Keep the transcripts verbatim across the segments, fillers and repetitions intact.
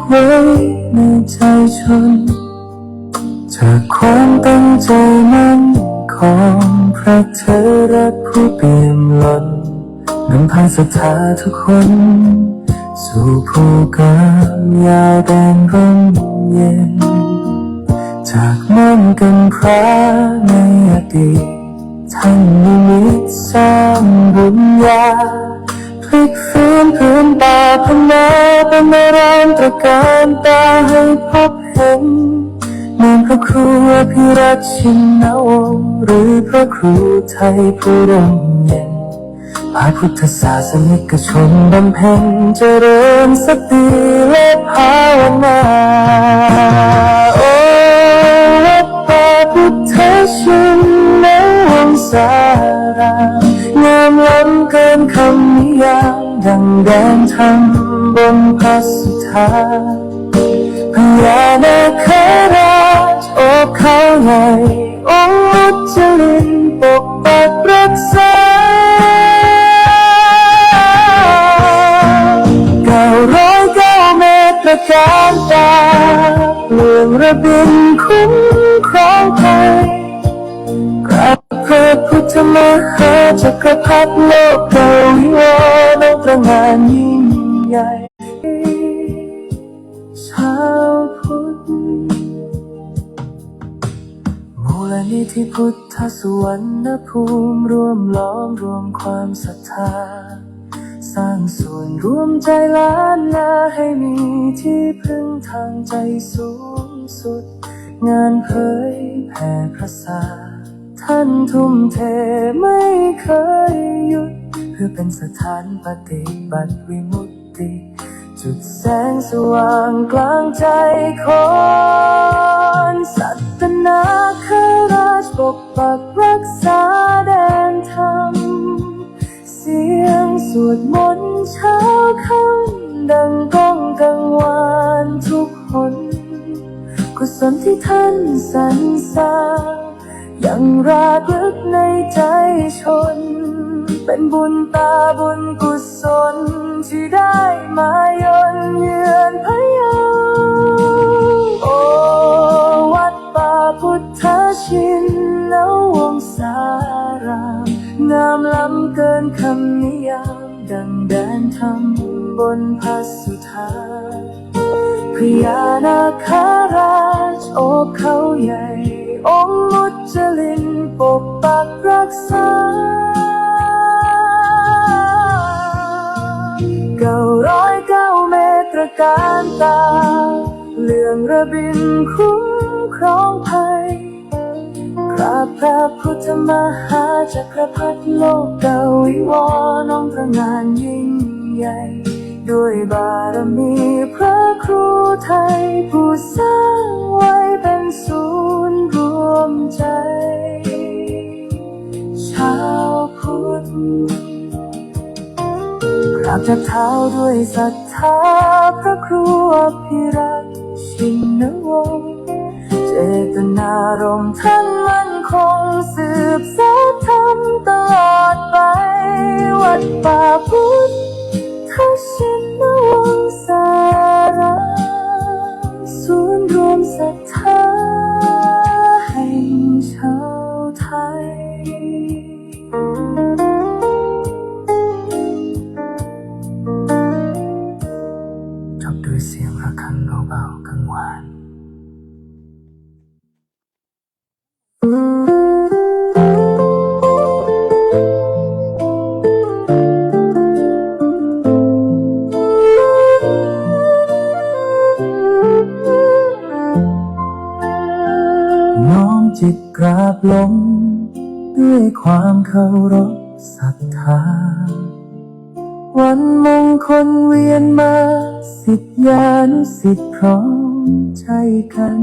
ไว้ในใจชน จากความตั้งใจมั่นของพระเถระผู้เปี่ยมล้น นำพาศรัทธาทุกคน สู่ภูกามยาวแดนร่มเย็น จากม่อนกำพร้าในอดีต ท่านนิมิตสร้างบุญญา พลิกฟื้นพื้นป่าพม่าเป็นอารามตระการตาให้พบเห็น เหมือนพระครูอภิรักษ์ชินวงศ์ หรือพระครูไทยผู้ร่มเย็น พาพุทธศาสนิกชนบำเพ็ญเจริญสติและภาวนา โอ วัดป่าพุทธชินวงศาราม งามล้ำเกินคำนิยาม ดังแดนธรรมบนพระสุธา พญานาคราชโอบเขาใหญ่ องค์มุจลินปกปักรักษา เก้าร้อยเก้าเมตรตระการตา เปลืองระบินคุ้มครองภัย กราบพระพุทธมหาจักรพรรดิโลกวิวรณ์ องค์ตระหง่านยิ่งใหญ่ ชาวพุทธ มูลนิธิพุทธสุวรรณภูมิ ร่วมหลอมรวมความศรัทธา สร้างศูนย์รวมใจล้านนา ให้มีที่พึ่งทางใจสูงสุด งานเผยแผ่พระศาสนา ท่านทุ่มเทไม่เคยหยุด เพื่อเป็นสถานปฏิบัติวิมุตติ จุดแสงสว่างกลางใจคน สัตนาคราชปกปักรักษาแดนธรรม เสียงสวดมนต์เช้าค่ำดังก้องกังวานทุกหน กุศลที่ท่านสรรสร้าง ยังรากลึกในใจชน เป็นบุญตาบุญกุศลที่ได้มาเยือนเยือนพะเยา โอ วัดป่าพุทธชินวงศาราม งามล้ำเกินคำนิยาม ดังแดนธรรมบนพระสุธา พญานาคราชโอบเขาใหญ่ องค์มุจลินปกปักรักษา เก้าร้อยเก้าเมตรตระการตา เปลืองระบินคุ้มครองภัย กราบพระพุทธมหาจักรพรรดิโลกวิวรณ์ องค์ตระหง่านยิ่งใหญ่ ด้วยบารมีพระครูไทย ผู้สร้างไว้เป็นศูนย์รวมใจ ชาวพุทธ กราบจับเท้าด้วยศรัทธาพระครูอภิรักษ์ชินวงศ์ เจตนารมณ์ท่านมั่นคง สืบสานธรรมตลอดไป วัดป่าพุทธชินวงศาราม ศูนย์รวมศรัทธาแห่งชาวไทย จบด้วยเสียงระฆังเบาๆกังวาน น้อมจิตกราบลงด้วยความเคารพศรัทธา วันมงคลเวียนมา ศิษยานุศิษย์พร้อมใจกัน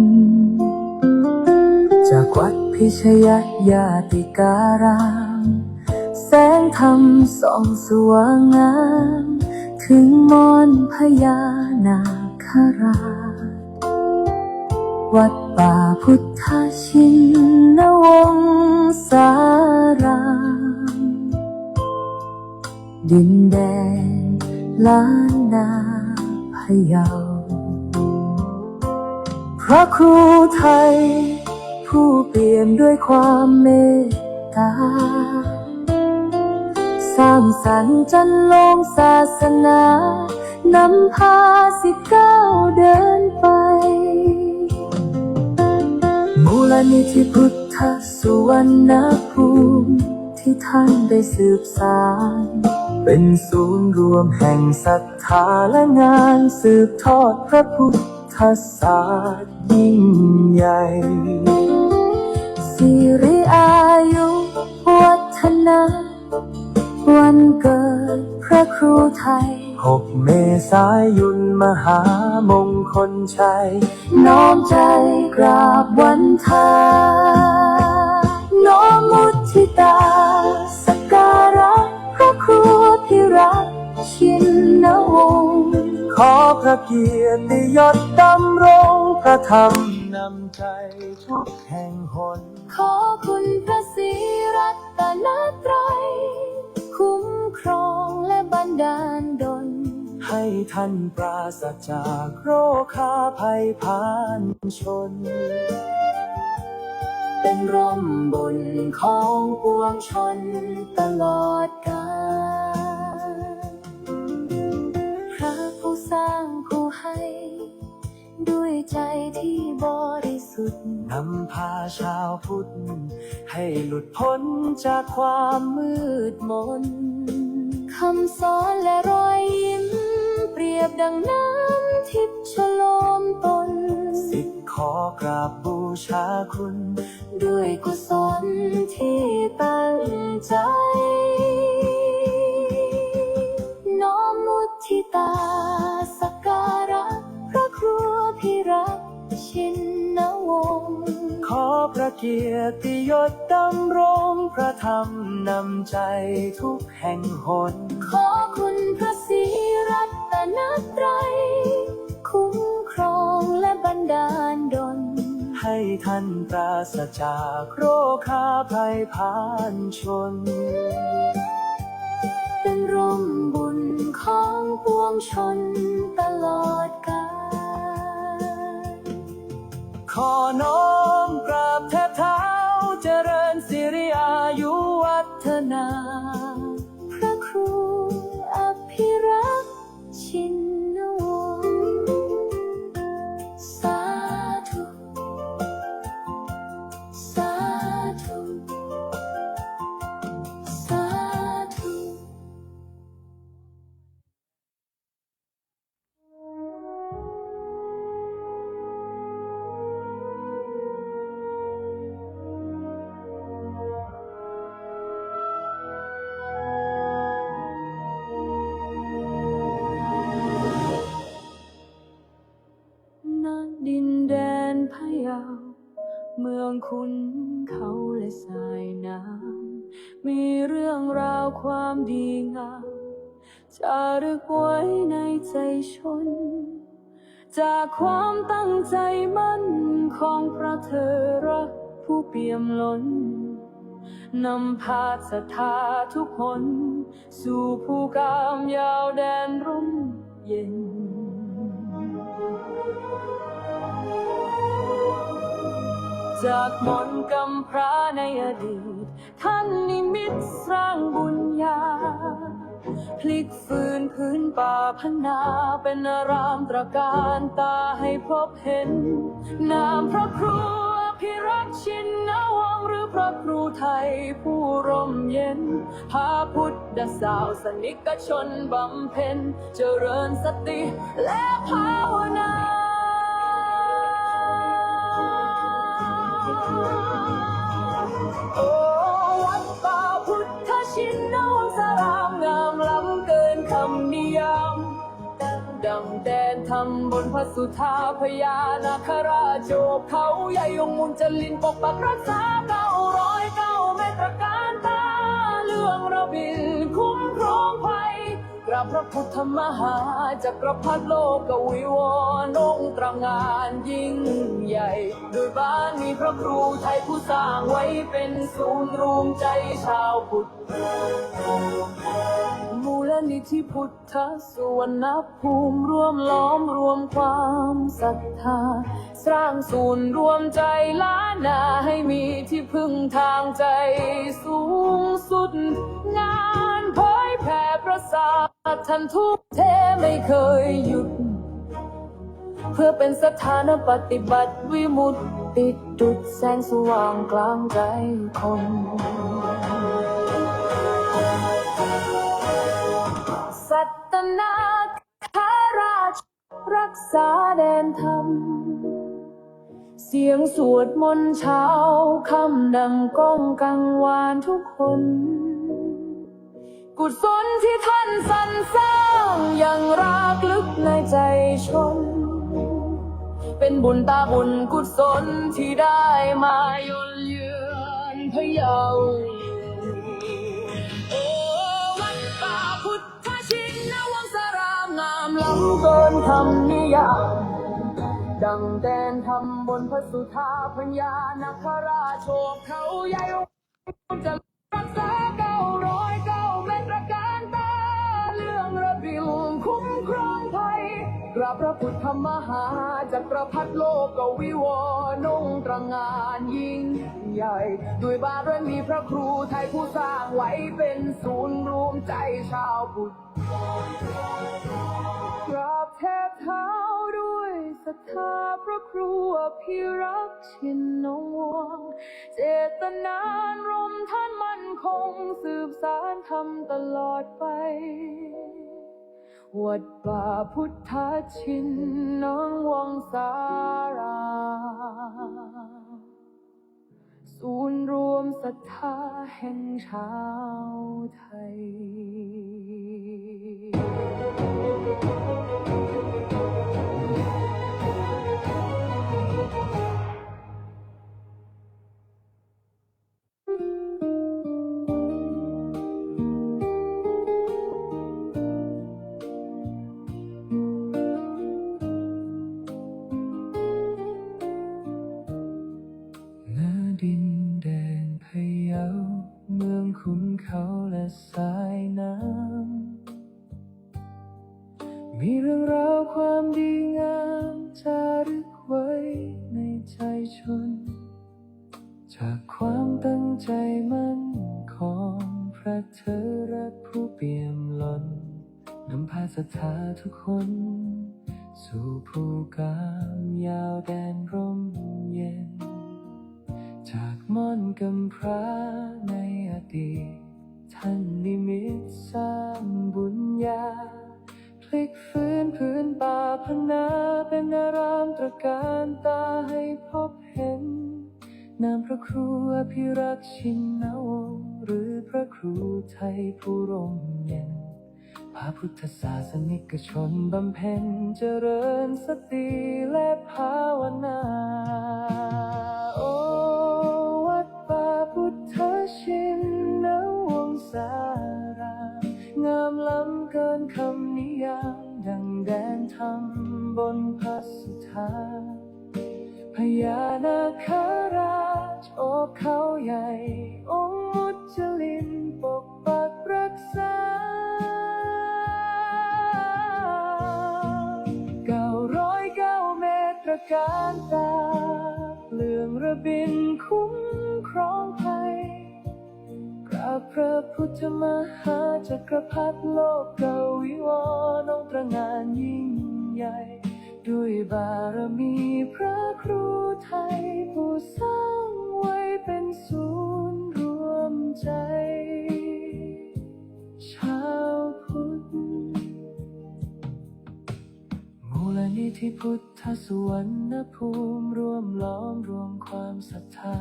จากวัดพิชยญาติการาม แสงธรรมส่องสว่างงาม ถึงม่อนพญานาคราช วัดป่าพุทธชินวงศาราม ดินแดนล้านนาพะเยา พระครูไทย ผู้เปี่ยมด้วยความเมตตา สร้างสรรค์จันทร์โลงศาสนา นำพาศิษย์ก้าวเดินไป มูลนิธิพุทธสุวรรณภูมิ ที่ท่านได้สืบสาน เป็นศูนย์รวมแห่งศรัทธาและงานสืบทอดพระพุทธศาสนายิ่งใหญ่ สิริอายุวัฒนะ วันเกิดพระครูไทย หกเมษายนมหามงคลชัย น้อมใจกราบวันทา น้อมมุทิตา สักการะพระครูอภิรักษ์ชินวงศ์ ขอพระเกียรติยศดำรงพระธรรมนำใจทุกแห่งหน ขอคุณพระศรีรัตนตรัย คุ้มครองและบันดาลดล ให้ท่านปราศจากโรคาภัยพานชน เป็นร่มบุญของปวงชนตลอดกาล พระผู้สร้างผู้ให้ ด้วยใจที่บริสุทธิ์ นำพาชาวพุทธ ให้หลุดพ้นจากความมืดมน คำสอนและรอยยิ้ม เปรียบดังน้ำทิพย์ชโลมตน ศิษย์ขอกราบบูชาคุณ ด้วยกุศลที่ตั้งใจ น้อมมุทิตา สักการะพระครูอภิรักษ์ชินวงศ์ ขอพระเกียรติยศดำรงพระธรรมนำใจทุกแห่งหน ขอคุณพระศรีรัตนตรัย คุ้มครองและบันดาลดล ให้ท่านปราศจากโรคาภัยพานชน เป็นร่มบุญของปวงชนตลอดกาล ขอน้อมกราบแทบเท้าเจริญสิริอายุวัฒนา พระครูอภิรักษ์ชินวงศ์ สาธุ สาธุ สาธุ ณ ดินแดนพะเยา เมืองขุนเขาและสายน้ำ มีเรื่องราวความดีงาม จารึกไว้ในใจชน จากความตั้งใจมั่นของพระเถระผู้เปี่ยมล้น นำพาศรัทธาทุกคน สู่ภูกามยาวแดนร่มเย็น จากหมอนกำพร้าในอดีต ท่านนิมิตสร้างบุญญา พลิกฟื้นพื้นป่าพนา เป็นอารามตระการตาให้พบเห็น นามพระครูอภิรักษ์ชินวงศ์ หรือพระครูไทยผู้ร่มเย็น พาพุทธศาสนิกชนบำเพ็ญ เจริญสติและภาวนา โอ้ วัดป่าพุทธชินวงศาราม งามล้ำเกินคำนิยาม ดังแดนธรรมบนพระสุธา พญานาคราชโอบเขาใหญ่ องค์มุจลินปกปักรักษา เก้าร้อยเก้าเมตรตระการตา เรื่องระบินคุ้มครองภัย กราบพระพุทธมหาจักรพรรดิโลกวิวรณ์ องค์ตระหง่านยิ่งใหญ่ ด้วยบารมีพระครูไทยผู้สร้างไว้เป็นศูนย์รวมใจชาวพุทธ มูล นิธิพุทธสุวรรณภูมิ รวมล้อมรวมความศรัทธา สร้างศูนย์รวมใจล้านนา ให้มีที่พึ่งทางใจสูงสุด งานเผยแผ่พระศาสดาท่านทุ่มเทไม่เคยหยุด เพื่อเป็นสถานปฏิบัติวิมุตติ จุดแสงสว่างกลางใจคน สัตนาคราชรักษาแดนธรรม เสียงสวดมนต์เช้าค่ำดังก้องกังวานทุกคน กุศลที่ท่านสรรสร้างยังรากลึกในใจชน เป็นบุญตาบุญกุศลที่ได้มาเยือนพะเยา โอ้ วัดป่าพุทธชินวงศาราม งามล้ำเกินคำนิยาม ดังแดนธรรมบนพระสุธา พญานาคราชโอบเขาใหญ่ จะรักษาเก้าร้อยเก้าเมตร ตระการตา เรื่องระบิลคุ้มครองภัย กราบพระพุทธมหาจักรพรรดิโลกวิวรณ์ องค์ตระหง่านยิ่งใหญ่ ด้วยบารมีพระครูไทยผู้สร้างไว้ เป็นศูนย์รวมใจชาวพุทธ กราบแทบเท้าด้วยศรัทธาพระครูอภิรักษ์ชินวงศ์ เจตนารมณ์ท่านมั่นคง สืบสานธรรมตลอดไป วัดป่าพุทธชินวงศาราม ศูนย์รวมศรัทธาแห่งชาวไทย ณ ดินแดนพะเยา เมืองขุนเขาและสายน้ำ มีเรื่องราวความดีงามจารึกไว้ในใจชน จากความตั้งใจมั่นของพระเถระผู้เปี่ยมล้น นำพาศรัทธาทุกคน สู่ภูกามยาวแดนร่มเย็น จากม่อนกำพร้าในอดีต ท่านนิมิตสร้างบุญญา พลิกฟื้นผืนป่าพนาเป็นอารามตระการตาให้พบเห็น นามพระครูอภิรักษ์ชินวงศ์ หรือพระครูไทยผู้ร่มเย็น พาพุทธศาสนิกชนบำเพ็ญเจริญสติและภาวนา โอ วัดป่าพุทธชินวงศาราม งามล้ำเกินคำนิยาม ดังแดนธรรมบนพระสุธา พญานาคราชโอบเขาใหญ่ องค์มุจลินปกปักรักษา เก้าร้อยเก้าเมตร ตระการตา เรื่องระบินคุ้มครองภัย กราบพระพุทธมหาจักรพรรดิโลกวิวรณ์ องค์ตระหง่านยิ่งใหญ่ ด้วยบารมีพระครูไทยผู้สร้างไว้เป็นศูนย์รวมใจชาวพุทธ มูลนิธิพุทธสุวรรณภูมิ รวมล้อมรวมความศรัทธา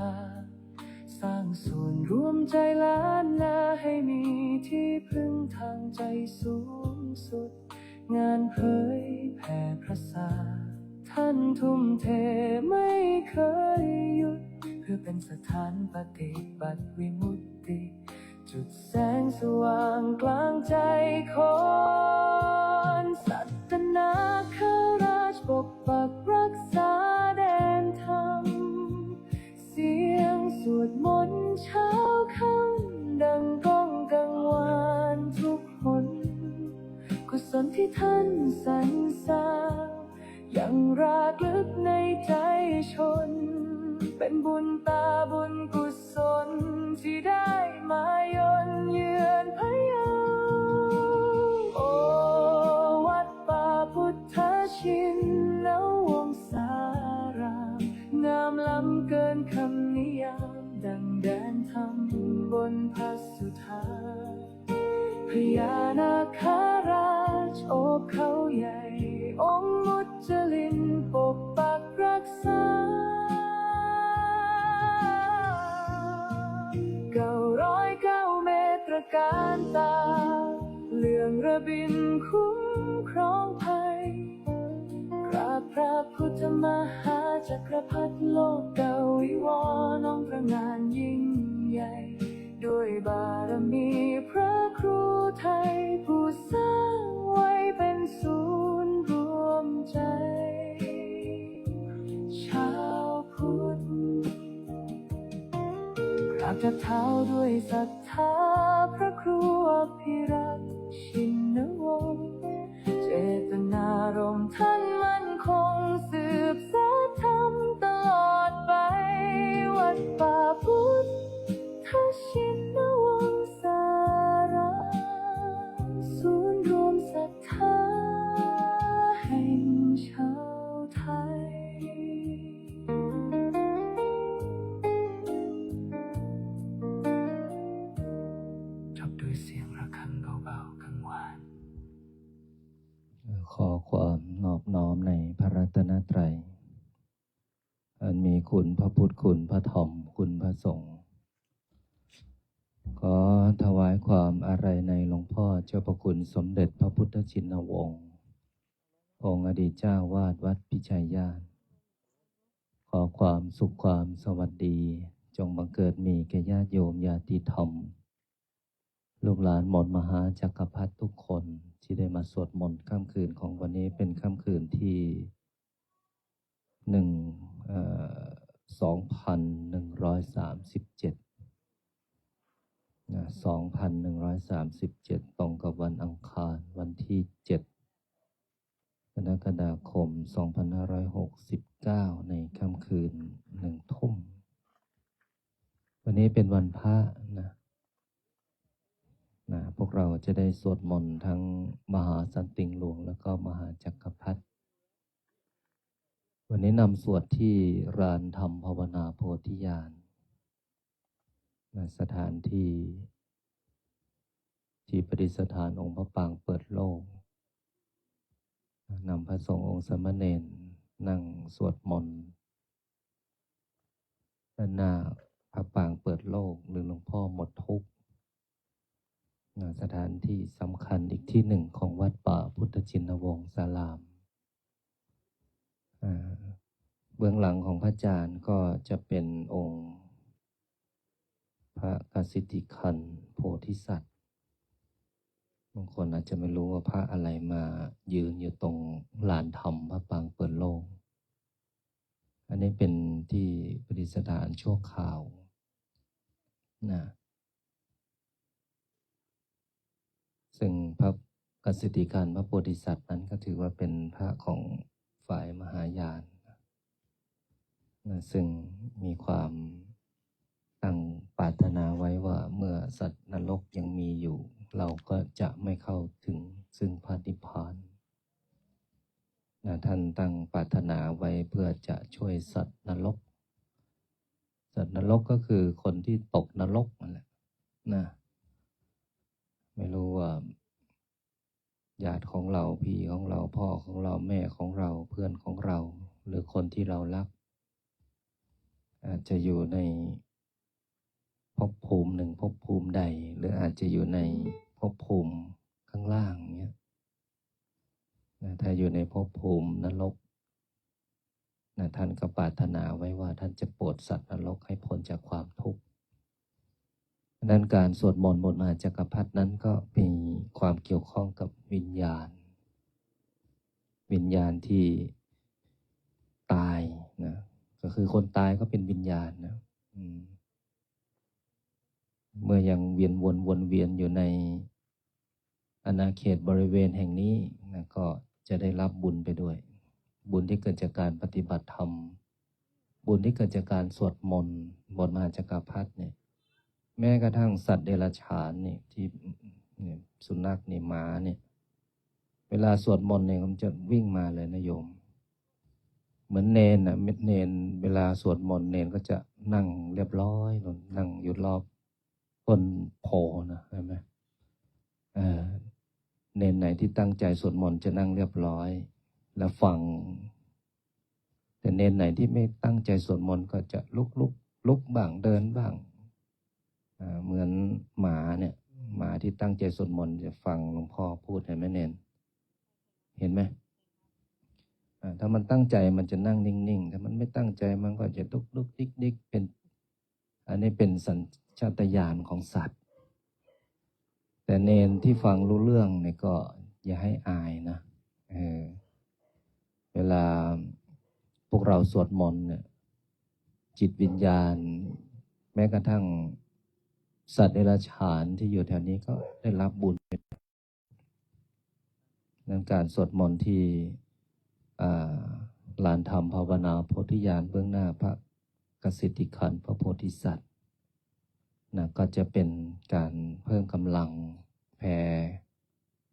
สร้างศูนย์รวมใจล้านนา ให้มีที่พึ่งทางใจสูงสุด งานเผยแผ่พระศาสดาท่านทุ่มเทไม่เคยหยุด เพื่อเป็นสถานปฏิบัติวิมุตติ จุดแสงสว่างกลางใจคน สัตนาคราชปกปักรักษาแดนธรรม เสียงสวดมนต์เช้าค่ำดังก้องกังวานทุกหน ท่านสรรเสริญอย่างรากลึกในใจชน เป็นบุญตาบุญกุศลที่ได้มาเยือนพะเยา โอ วัดป่าพุทธชินวงศาราม งามล้ำเกินคำนิยาม ดังแดนธรรมบนพระสุธา พญานาคราชโอบเขาใหญ่ องค์มุจลินปกปักรักษา เก้าร้อยเก้าเมตรการตา เหลืองระบินคุ้มครองภัย กราบพระพุทธมหาจักรพรรดิโลกวิวรณ์ องค์ตระหง่านยิ่งใหญ่ ด้วยบารมีพระครูไทย ผู้สร้างไว้เป็นศูนย์รวมใจ ชาวพุทธ กราบเท้าด้วยศรัทธาพระครูอภิรักษ์ชินวงศ์ เจตนารมณ์ท่านมั่นคง สืบสานธรรมตลอดไป วัดป่าพุทธชินวงศาราม ศูนย์รวมศรัทธาแห่งชาวไทย จบด้วยเสียงระฆังเบาๆ กังวาน ขอความนอบน้อมในพระรัตนตรัย อันมีคุณพระพุทธ คุณพระธรรม คุณพระสงฆ์ ขอถวายความอาลัยในหลวงพ่อเจ้าพระคุณสมเด็จพระพุทธชินวงศ์ องค์อดีตเจ้าวาดวัดพิชัยญาณ ขอความสุขความสวัสดี จงบังเกิดมีแก่ญาติโยมญาติธรรม ลูกหลานมนต์มหาจักรพรรดิทุกคนที่ได้มาสวดมนต์ค่ำคืนของวันนี้เป็นค่ำคืนที่ หนึ่ง เอ่อ สองพันหนึ่งร้อยสามสิบเจ็ด นะ สองพันหนึ่งร้อยสามสิบเจ็ด ตรงกับวันอังคาร วันที่ เจ็ด กรกฎาคม สองพันห้าร้อยหกสิบเก้า ในค่ำคืน หนึ่งทุ่ม วันนี้เป็นวันพระนะ นะ พวกเราจะได้สวดมนต์ทั้งมหาสันติงหลวง แล้วก็มหาจักรพรรดิ วันนี้นำสวดที่ลานธรรมภาวนาโพธิญาณ นะ สถานที่ที่ประดิษฐานองค์พระปางเปิดโลก นำพระสงฆ์องค์สามเณรนั่งสวดมนต์ ด้านหน้าพระปางเปิดโลก หรือหลวงพ่อหมดทุกข์ นะ สถานที่สำคัญอีกที่หนึ่งของวัดป่าพุทธชินวงศาราม อ่า เบื้องหลังของพระอาจารย์ก็จะเป็นองค์พระกสิทธิคันโพธิสัตว์ บางคนอาจจะไม่รู้ว่าพระอะไรมายืนอยู่ตรงลานธรรมพระปางเปิดโลก อันนี้เป็นที่ประดิษฐานชั่วคราวนะ ซึ่งพระกสิทธิคันพระโพธิสัตว์นั้นก็ถือว่าเป็นพระของฝ่ายมหายานนะ ซึ่งมีความตั้งปรารถนาไว้ว่าเมื่อสัตว์นรกยังมีอยู่ เราก็จะไม่เข้าถึงซึ่งพระนิพพานนะ ท่านตั้งปรารถนาไว้เพื่อจะช่วยสัตว์นรก สัตว์นรกก็คือคนที่ตกนรกนั่นแหละนะ ไม่รู้ว่าญาติของเรา พี่ของเรา พ่อของเรา แม่ของเรา เพื่อนของเรา หรือคนที่เรารัก อาจจะอยู่ในภพภูมิหนึ่งภพภูมิใด หรืออาจจะอยู่ในภพภูมิข้างล่างเนี้ยนะ ถ้าอยู่ในภพภูมินรกนะ ท่านก็ปรารถนาไว้ว่าท่านจะโปรดสัตว์นรกให้พ้นจากความทุกข์ ดังนั้นการสวดมนต์บทมหาจักรพรรดินั้นก็มีความเกี่ยวข้องกับวิญญาณ วิญญาณที่ตายนะ ก็คือคนตายก็เป็นวิญญาณนะ อืม เมื่อยังเวียนวนวนเวียนอยู่ใน อาณาเขตบริเวณแห่งนี้นะ ก็จะได้รับบุญไปด้วย บุญที่เกิดจากการปฏิบัติธรรม บุญที่เกิดจากการสวดมนต์ บทมหาจักรพรรดิเนี่ย แม้กระทั่งสัตว์เดรัจฉานเนี่ย ที่เนี่ย สุนัขเนี่ย หมาเนี่ย เวลาสวดมนต์เนี่ย มันจะวิ่งมาเลยนะโยม เหมือนเณรน่ะ เณรเวลาสวดมนต์ เณรก็จะนั่งเรียบร้อย นั่งอยู่รอบต้นโพธิ์นะ เห็นไหม เอ่อ เณรไหนที่ตั้งใจสวดมนต์จะนั่งเรียบร้อย แล้วฟัง แต่เณรไหนที่ไม่ตั้งใจสวดมนต์ก็จะลุกลุกลุกบ้าง เดินบ้าง อ่า เหมือนหมาเนี่ย หมาที่ตั้งใจสวดมนต์จะฟังหลวงพ่อพูด เห็นไหมเณร เห็นไหม อ่า ถ้ามันตั้งใจมันจะนั่งนิ่งๆ ถ้ามันไม่ตั้งใจมันก็จะลุกลุกดิกดิก เป็น อันนี้เป็นสัญชาตญาณของสัตว์ แต่เณรที่ฟังรู้เรื่องเนี่ยก็อย่าให้อายนะ เออ เวลาพวกเราสวดมนต์เนี่ย จิตวิญญาณ แม้กระทั่งสัตว์เดรัจฉานที่อยู่แถวนี้ก็ได้รับบุญ นั้นการสวดมนต์ที่ อ่า ลานธรรมภาวนาโพธิญาณเบื้องหน้าพระกสิทธิขันธ์พระโพธิสัตว์นะ ก็จะเป็นการเพิ่มกำลังแผ่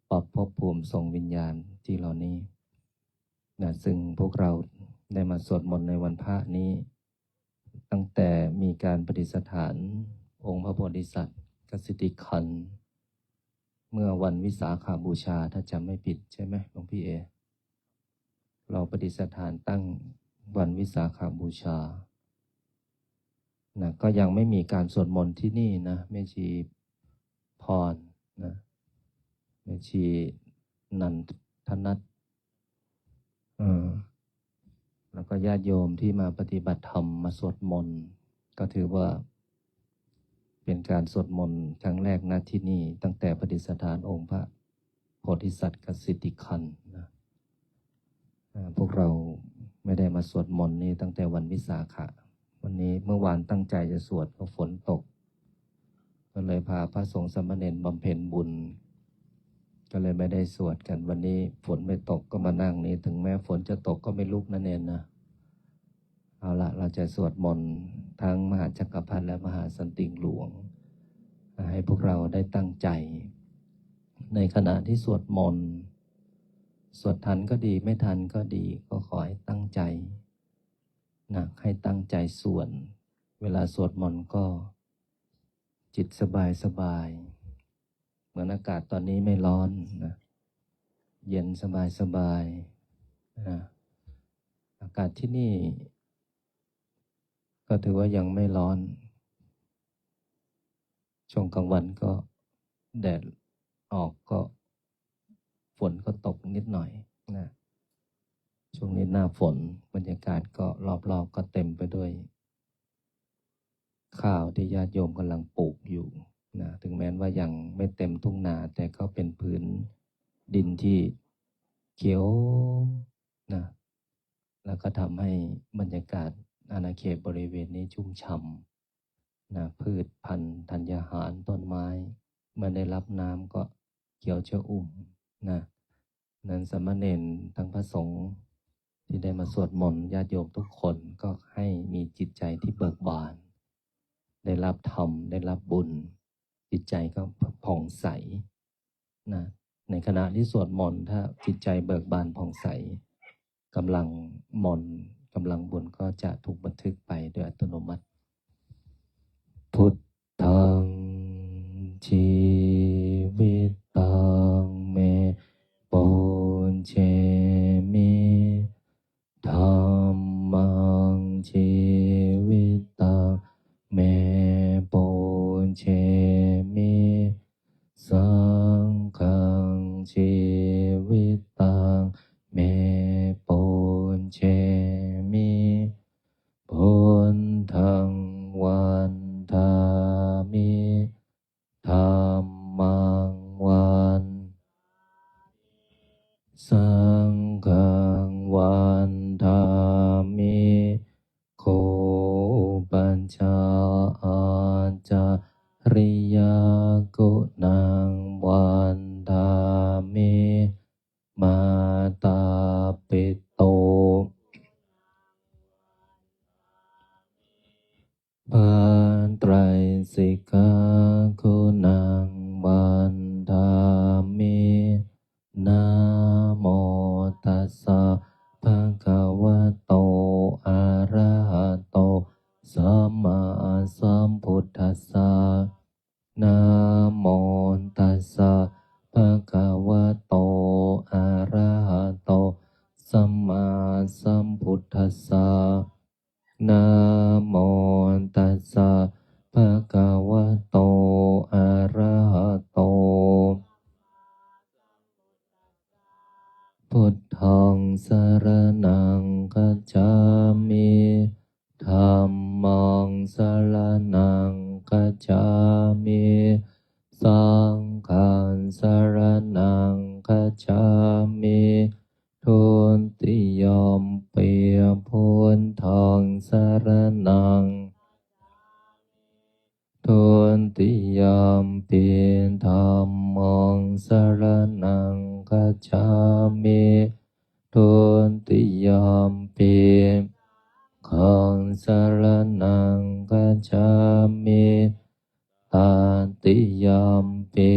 ปรับภพภูมิส่งวิญญาณที่เหล่านี้นะ ซึ่งพวกเราได้มาสวดมนต์ในวันพระนี้ ตั้งแต่มีการประดิษฐานองค์พระโพธิสัตว์กสิทธิขันธ์ เมื่อวันวิสาขบูชา ถ้าจำไม่ผิดใช่ไหมหลวงพี่เอ เราประดิษฐานตั้งวันวิสาขบูชานะ ก็ยังไม่มีการสวดมนต์ที่นี่นะ แม่ชีพรนะ แม่ชีนันทนัท เอ่อ แล้วก็ญาติโยมที่มาปฏิบัติธรรมมาสวดมนต์ ก็ถือว่าเป็นการสวดมนต์ครั้งแรกณที่นี่ ตั้งแต่ประดิษฐานองค์พระโพธิสัตว์กสิทธิขันธ์นะ อ่า พวกเราไม่ได้มาสวดมนต์นี่ตั้งแต่วันวิสาขะ วันนี้ เมื่อวานตั้งใจจะสวดก็ฝนตก ก็เลยพาพระสงฆ์สามเณรบำเพ็ญบุญ ก็เลยไม่ได้สวดกัน วันนี้ฝนไม่ตกก็มานั่งนี่ ถึงแม้ฝนจะตกก็ไม่ลุกนะเณรนะ เอาละ เราจะสวดมนต์ทั้งมหาจักรพรรดิและมหาสันติงหลวง ให้พวกเราได้ตั้งใจ ในขณะที่สวดมนต์ สวดทันก็ดี ไม่ทันก็ดี ก็ขอให้ตั้งใจนะ ให้ตั้งใจสวด เวลาสวดมนต์ก็จิตสบายสบาย เหมือนอากาศตอนนี้ไม่ร้อนนะ เย็นสบายสบายนะ อากาศที่นี่ก็ถือว่ายังไม่ร้อน ช่วงกลางวันก็แดดออก ก็ฝนก็ตกนิดหน่อยนะ ช่วงนี้หน้าฝน บรรยากาศก็รอบๆก็เต็มไปด้วยข้าวที่ญาติโยมกำลังปลูกอยู่นะ ถึงแม้ว่ายังไม่เต็มทุ่งนา แต่ก็เป็นพื้นดินที่เขียวนะ แล้วก็ทำให้บรรยากาศอาณาเขตบริเวณนี้ชุ่มฉ่ำนะ พืชพันธุ์ธัญญาหารต้นไม้ เมื่อได้รับน้ำก็เขียวชอุ่มนะ นั้นสามเณรทั้งพระสงฆ์ที่ได้มาสวดมนต์ ญาติโยมทุกคนก็ให้มีจิตใจที่เบิกบาน ได้รับธรรม ได้รับบุญ จิตใจก็ผ่องใสนะ ในขณะที่สวดมนต์ ถ้าจิตใจเบิกบานผ่องใส กำลังมนต์ กำลังบุญก็จะถูกบันทึกไปโดยอัตโนมัติ Buddhaṃ jīvitaṃ me pūjemi, Dhammaṃ jīvitaṃ me pūjemi, Saṅghaṃ jīvitaṃ me pūjemi, Buddhaṃ vandāmi, Dhammaṃ van- Saṅghaṃ vandāmi, Guru upajjhāyācariyaguṇaṃ vandāmi. Buddhaṃ saraṇaṃ gacchāmi. Dhammaṃ saraṇaṃ gacchāmi. Saṅghaṃ saraṇaṃ gacchāmi. Dutiyampi buddhaṃ saraṇaṃ. Dutiyampi dhammaṃ saraṇaṃ gacchāmi. Dutiyampi saṅghaṃ saraṇaṃ gacchāmi. Tatiyampi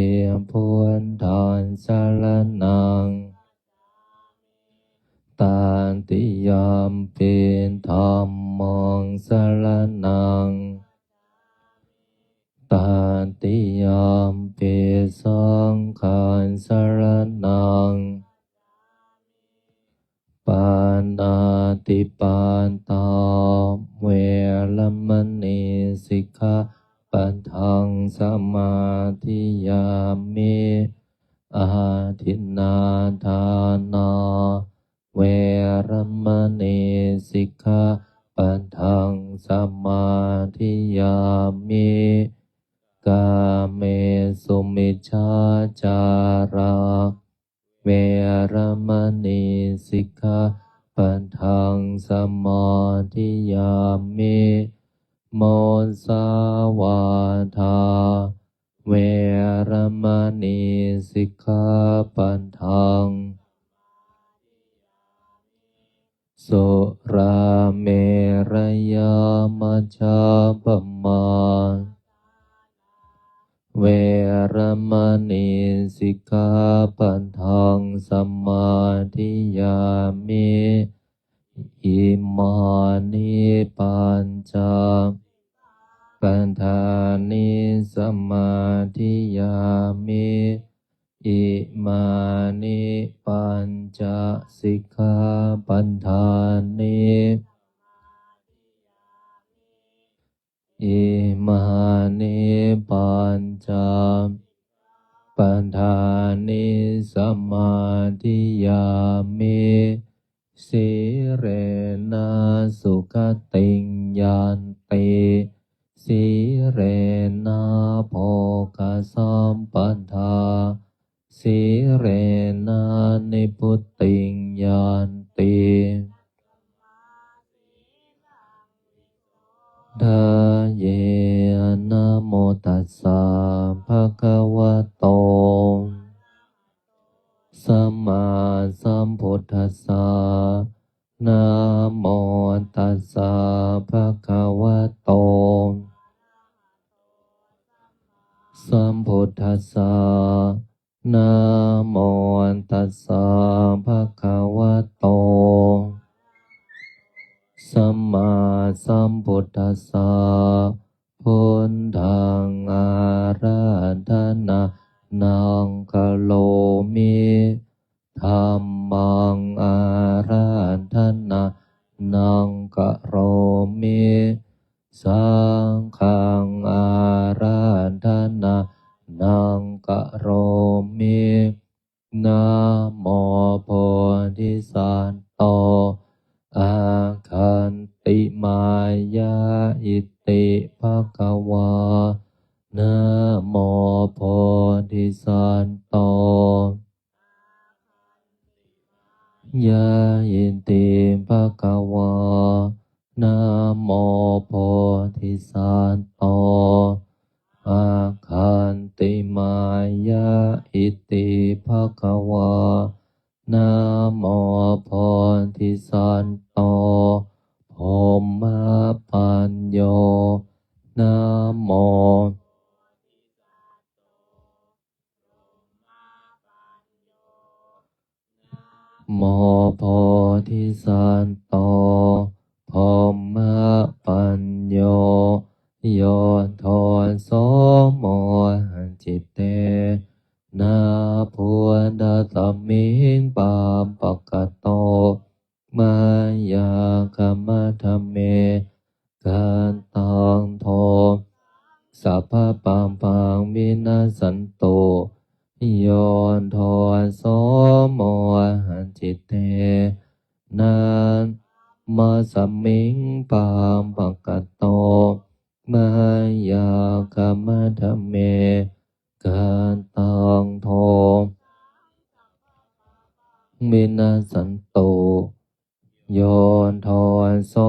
buddhaṃ saraṇaṃ. Tatiyampi dhammaṃ saraṇaṃ. Tatiyampi saṅghaṃ saraṇaṃ. Pāṇātipātā veramaṇī sikkhāpadaṃ samādiyāmi. Adinnādānā veramaṇī sikkhāpadaṃ samādiyāmi. Kāmesu micchācārā veramaṇī sikkhāpadaṃ samādiyāmi. Musāvādā veramaṇī sikkhāpadaṃ. Surāmerayamajjapamā veramaṇī sikkhāpadaṃ samādiyāmi. Imāni pañca padāni samādiyāmi. Imāni pañca sikkhāpadāni. Imāni pañca padāni samādiyāmi. Sīlena sugatiṃ yanti, sīlena bhogasampadā, sīlena nibbutiṃ yanti. Dāye. Namo tassa bhagavato sammāsambuddhassa. Namo tassa bhagavato sambuddhassa. Namo tassa bhagavato sammāsambuddhassa. Buddhaṃ ārādhanaṃ karomi. Dhammaṃ ārādhanaṃ karomi. Saṅghaṃ ārādhanaṃ karomi. Namo bodhisatto āgantimāya iti bhagavā. Namo bodhisatto āgantimāya iti bhagavā. Namo bodhisatto āgantimāya iti bhagavā. Namo bodhisatto brahmapañño. Namo namo bodhisatto brahmapañño. Yo doso mohacittena buddhasmiṃ pāpakato mayā khamatha me. Khantaṃ do sabbapāpaṃ vinassantu. Yo doso mohacittena citena. Tasmiṃ pāpakato mayā kammadhamme kataṃ do vinassantu. Yo doso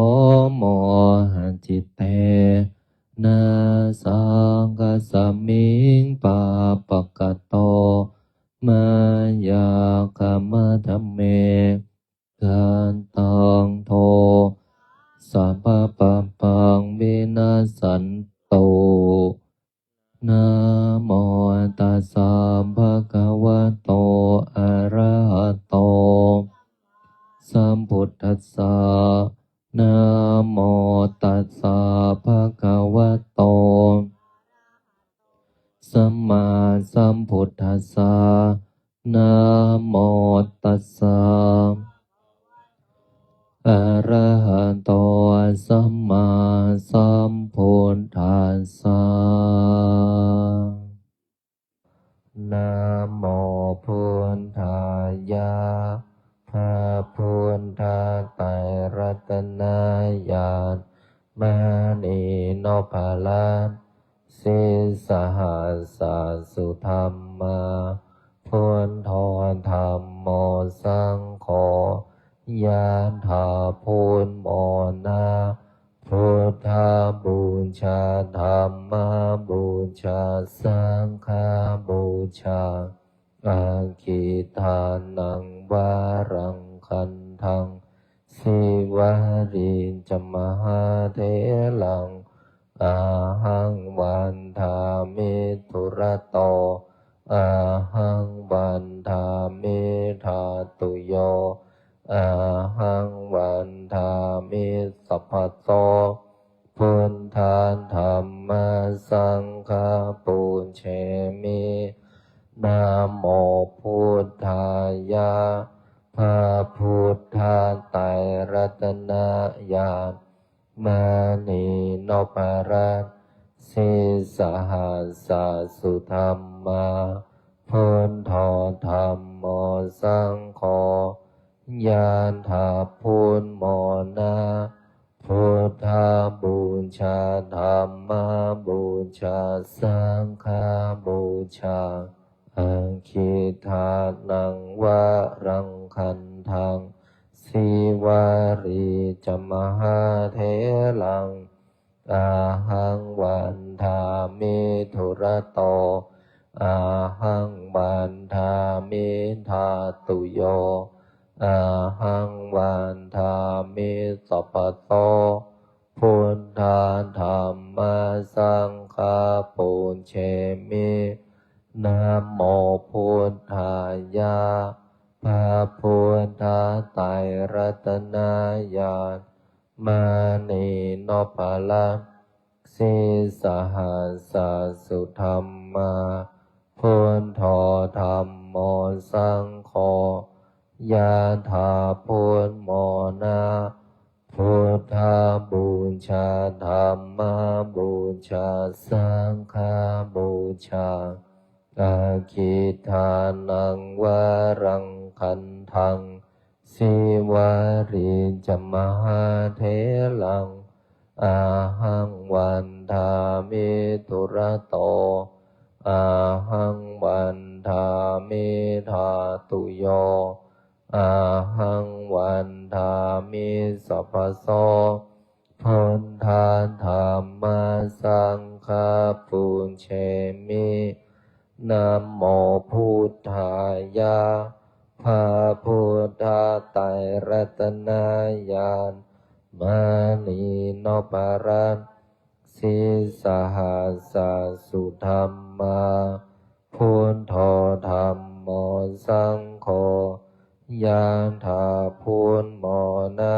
mohacittena saha tasmiṃ pāpakato mayā kammadhamme kataṃ do sabba pāpaṃ vinassantu. Namo tassa bhagavato arahato sambuddhassa. Namo tassa bhagavato sammāsambuddhassa. Namo tassa arahato sammāsambuddhassa. Namo buddhāya. พระพุทธไตรรัตนญาณ มณีนพรัตน์ sīsahassa sudhammā, buddho dhammo saṅgho, yathā buddhamona, buddhapūjā, dhammapūjā, saṅghapūjā, aggidānaṃ varaṃ gandhaṃ, sīvalī ca mahātheraṃ, ahaṃ vandāmi dūrato, ahaṃ vandāmi dhātuyo, ahaṃ vandāmi sabbaso, buddha dhamma saṅgha pūjemi. Namo buddhāya. พระพุทธไตรรัตนญาณ มณีนพรัตน์ sīsahassa sudhammā, buddho dhammo saṅgho, yathā buddhamona, buddhapūjā, dhammapūjā, saṅghapūjā, aggidānaṃ varaṃ gandhaṃ, sīvalī ca mahātheraṃ, ahaṃ vandāmi dūrato, ahaṃ vandāmi dhātuyo, ahaṃ vandāmi sabbaso, buddha dhamma saṅgha pūjemi. Namo buddhāya. พระพุทธไตรรัตนญาณ มณีนพรัตน์ sīsahassa sudhammā, buddho dhammo saṅgho, yathā buddhamona, buddhapūjā, dhammapūjā, saṅghapūjā, aggidānaṃ varaṃ gandhaṃ, sīvalī ca mahātheraṃ, ahaṃ vandāmi dūrato, ahaṃ vandāmi dhātuyo, ahaṃ vandāmi sabbaso, buddha dhamma saṅgha pūjemi. Namo buddhāya. พระพุทธไตรรัตนญาณ มณีนพรัตน์ sīsahassa sudhammā, buddho dhammo saṅgho, yathā buddhamona,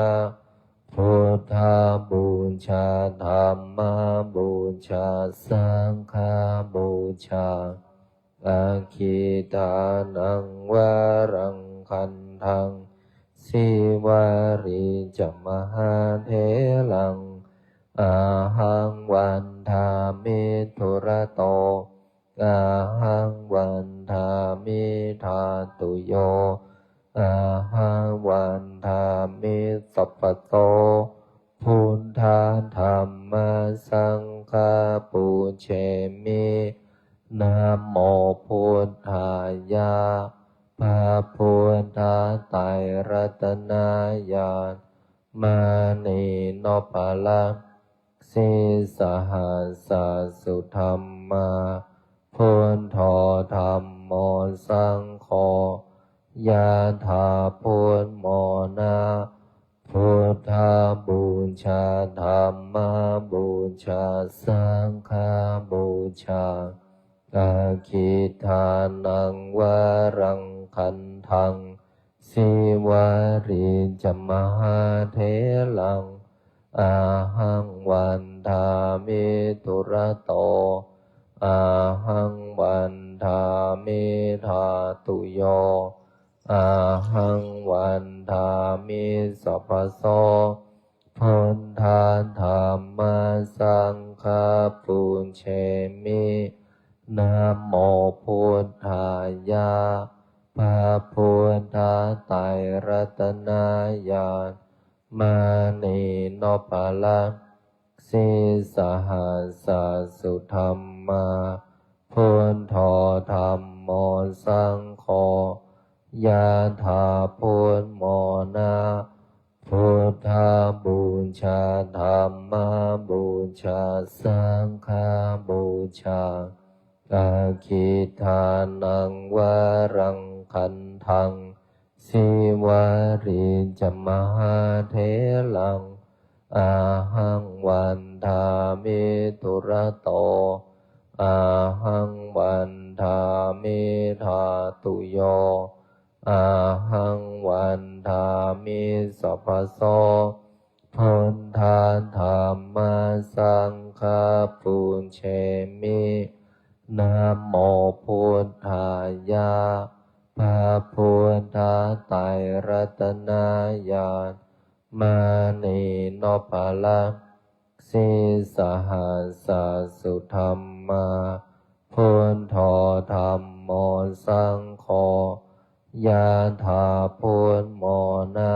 buddhapūjā, dhammapūjā, saṅghapūjā, aggidānaṃ varaṃ gandhaṃ, sīvalī ca mahātheraṃ, ahaṃ vandāmi dūrato, ahaṃ vandāmi dhātuyo, Ahaṃ vandāmi sabbaso buddhā dhammā saṅghā pūjemi. Namo buddhāya. พระพุทธไตรรัตนญาณ มณีนพรัตน์ sīsahassa sudhammā, buddho dhammo saṅgho, yathā buddhamona. Buddhapūjā dhammapūjā saṅghapūjā, aggidānaṃ varaṃ gandhaṃ, sīvalī ca mahātheraṃ, ahaṃ vandāmi dūrato, ahaṃ vandāmi dhātuyo, ahaṃ vandāmi sabbaso, buddhā dhammā saṅghā pūjemi. Namo buddhāya. พระพุทธไตรรัตนญาณ มณีนพรัตน์ sīsahassa sudhammā, buddho dhammo saṅgho, yathā buddhamona. Buddhapūjā dhammapūjā saṅghapūjā, aggidānaṃ varaṃ gandhaṃ, sīvalī ca mahātheraṃ, ahaṃ vandāmi dūrato, ahaṃ vandāmi dhātuyo, ahaṃ vandāmi sabbaso, buddhā dhammā saṅghā pūjemi. Namo buddhāya. พระพุทธไตรรัตนญาณ มณีนพรัตน์ sīsahassa sudhammā, buddho dhammo saṅgho, yathā buddhamona.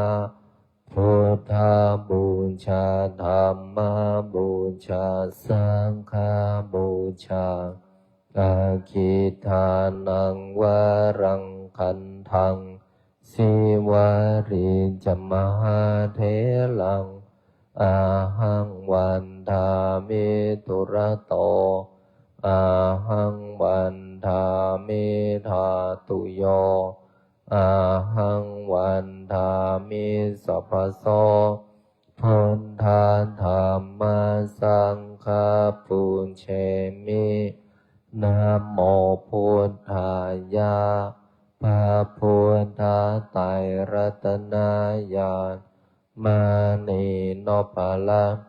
Buddhapūjā dhammapūjā saṅghapūjā, aggidānaṃ varaṃ gandhaṃ, sīvalī ca mahātheraṃ, ahaṃ vandāmi dūrato, ahaṃ vandāmi dhātuyo, ahaṃ vandāmi sabbaso, buddhā dhammā saṅghā pūjemi. Namo buddhāya. พระพุทธไตรรัตนญาณ มณีนพรัตน์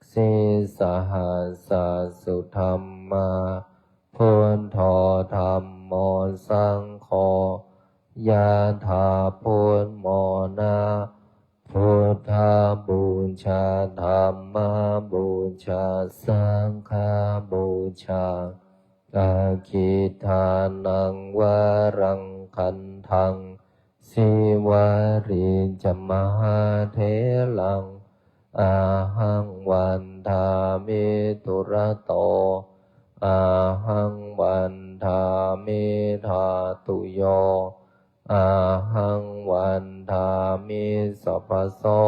sīsahassa sudhammā, buddho dhammo saṅgho, yathā buddhamona. Buddhapūjā dhammapūjā saṅghapūjā, aggidānaṃ varaṃ gandhaṃ, sīvalī ca mahātheraṃ, ahaṃ vandāmi dūrato, ahaṃ vandāmi dhātuyo, ahaṃ vandāmi sabbaso,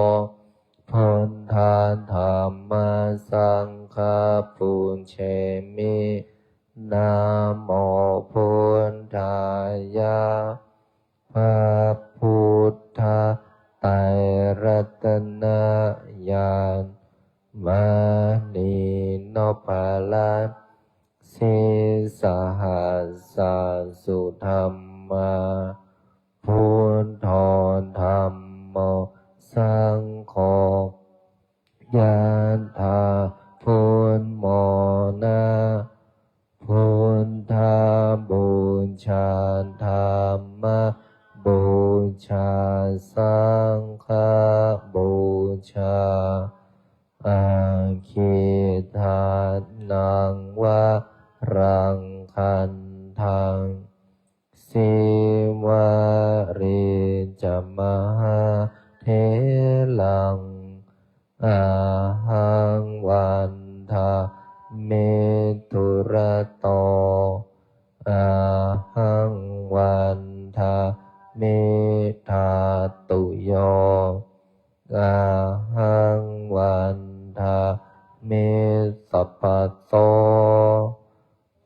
buddhā dhammā saṅghā pūjemi. Namo buddhāya. พระพุทธไตรรัตนญาณ มณีนพรัตน์ sīsahassa sudhammā, buddho dhammo saṅgho, yathā buddhamona. Buddhapūjā dhammapūjā saṅghapūjā, aggidānaṃ varaṃ gandhaṃ, sīvalī mahātheraṃ ahaṃ vandāmi dūrato ahaṃ vandāmi dhātuyo ahaṃ vandāmi sabbaso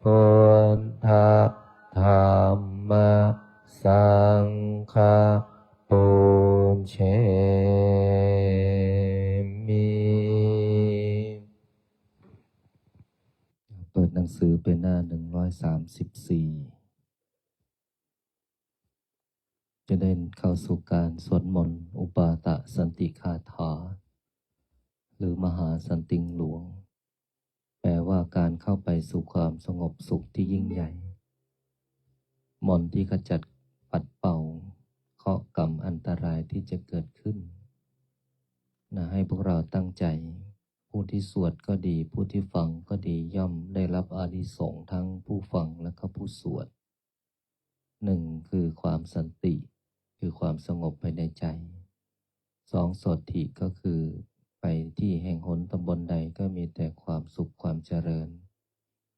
buddha dhamma saṅgha pūjemi. เปิดหนังสือเป็นหน้า หนึ่งร้อยสามสิบสี่ จะได้เข้าสู่การสวดมนต์ อุปาทสันติคาถา หรือมหาสันติงหลวง แปลว่าการเข้าไปสู่ความสงบสุขที่ยิ่งใหญ่ มนต์ที่ขจัดปัดเป่าเคราะห์กรรมอันตรายที่จะเกิดขึ้น นะ ให้พวกเราตั้งใจ ผู้ที่สวดก็ดี ผู้ที่ฟังก็ดี ย่อมได้รับอานิสงส์ทั้งผู้ฟังและก็ผู้สวด หนึ่ง คือความสันติ คือความสงบภายในใจ สอง โสตถิ ก็คือไปที่แห่งหนตำบลใดก็มีแต่ความสุขความเจริญ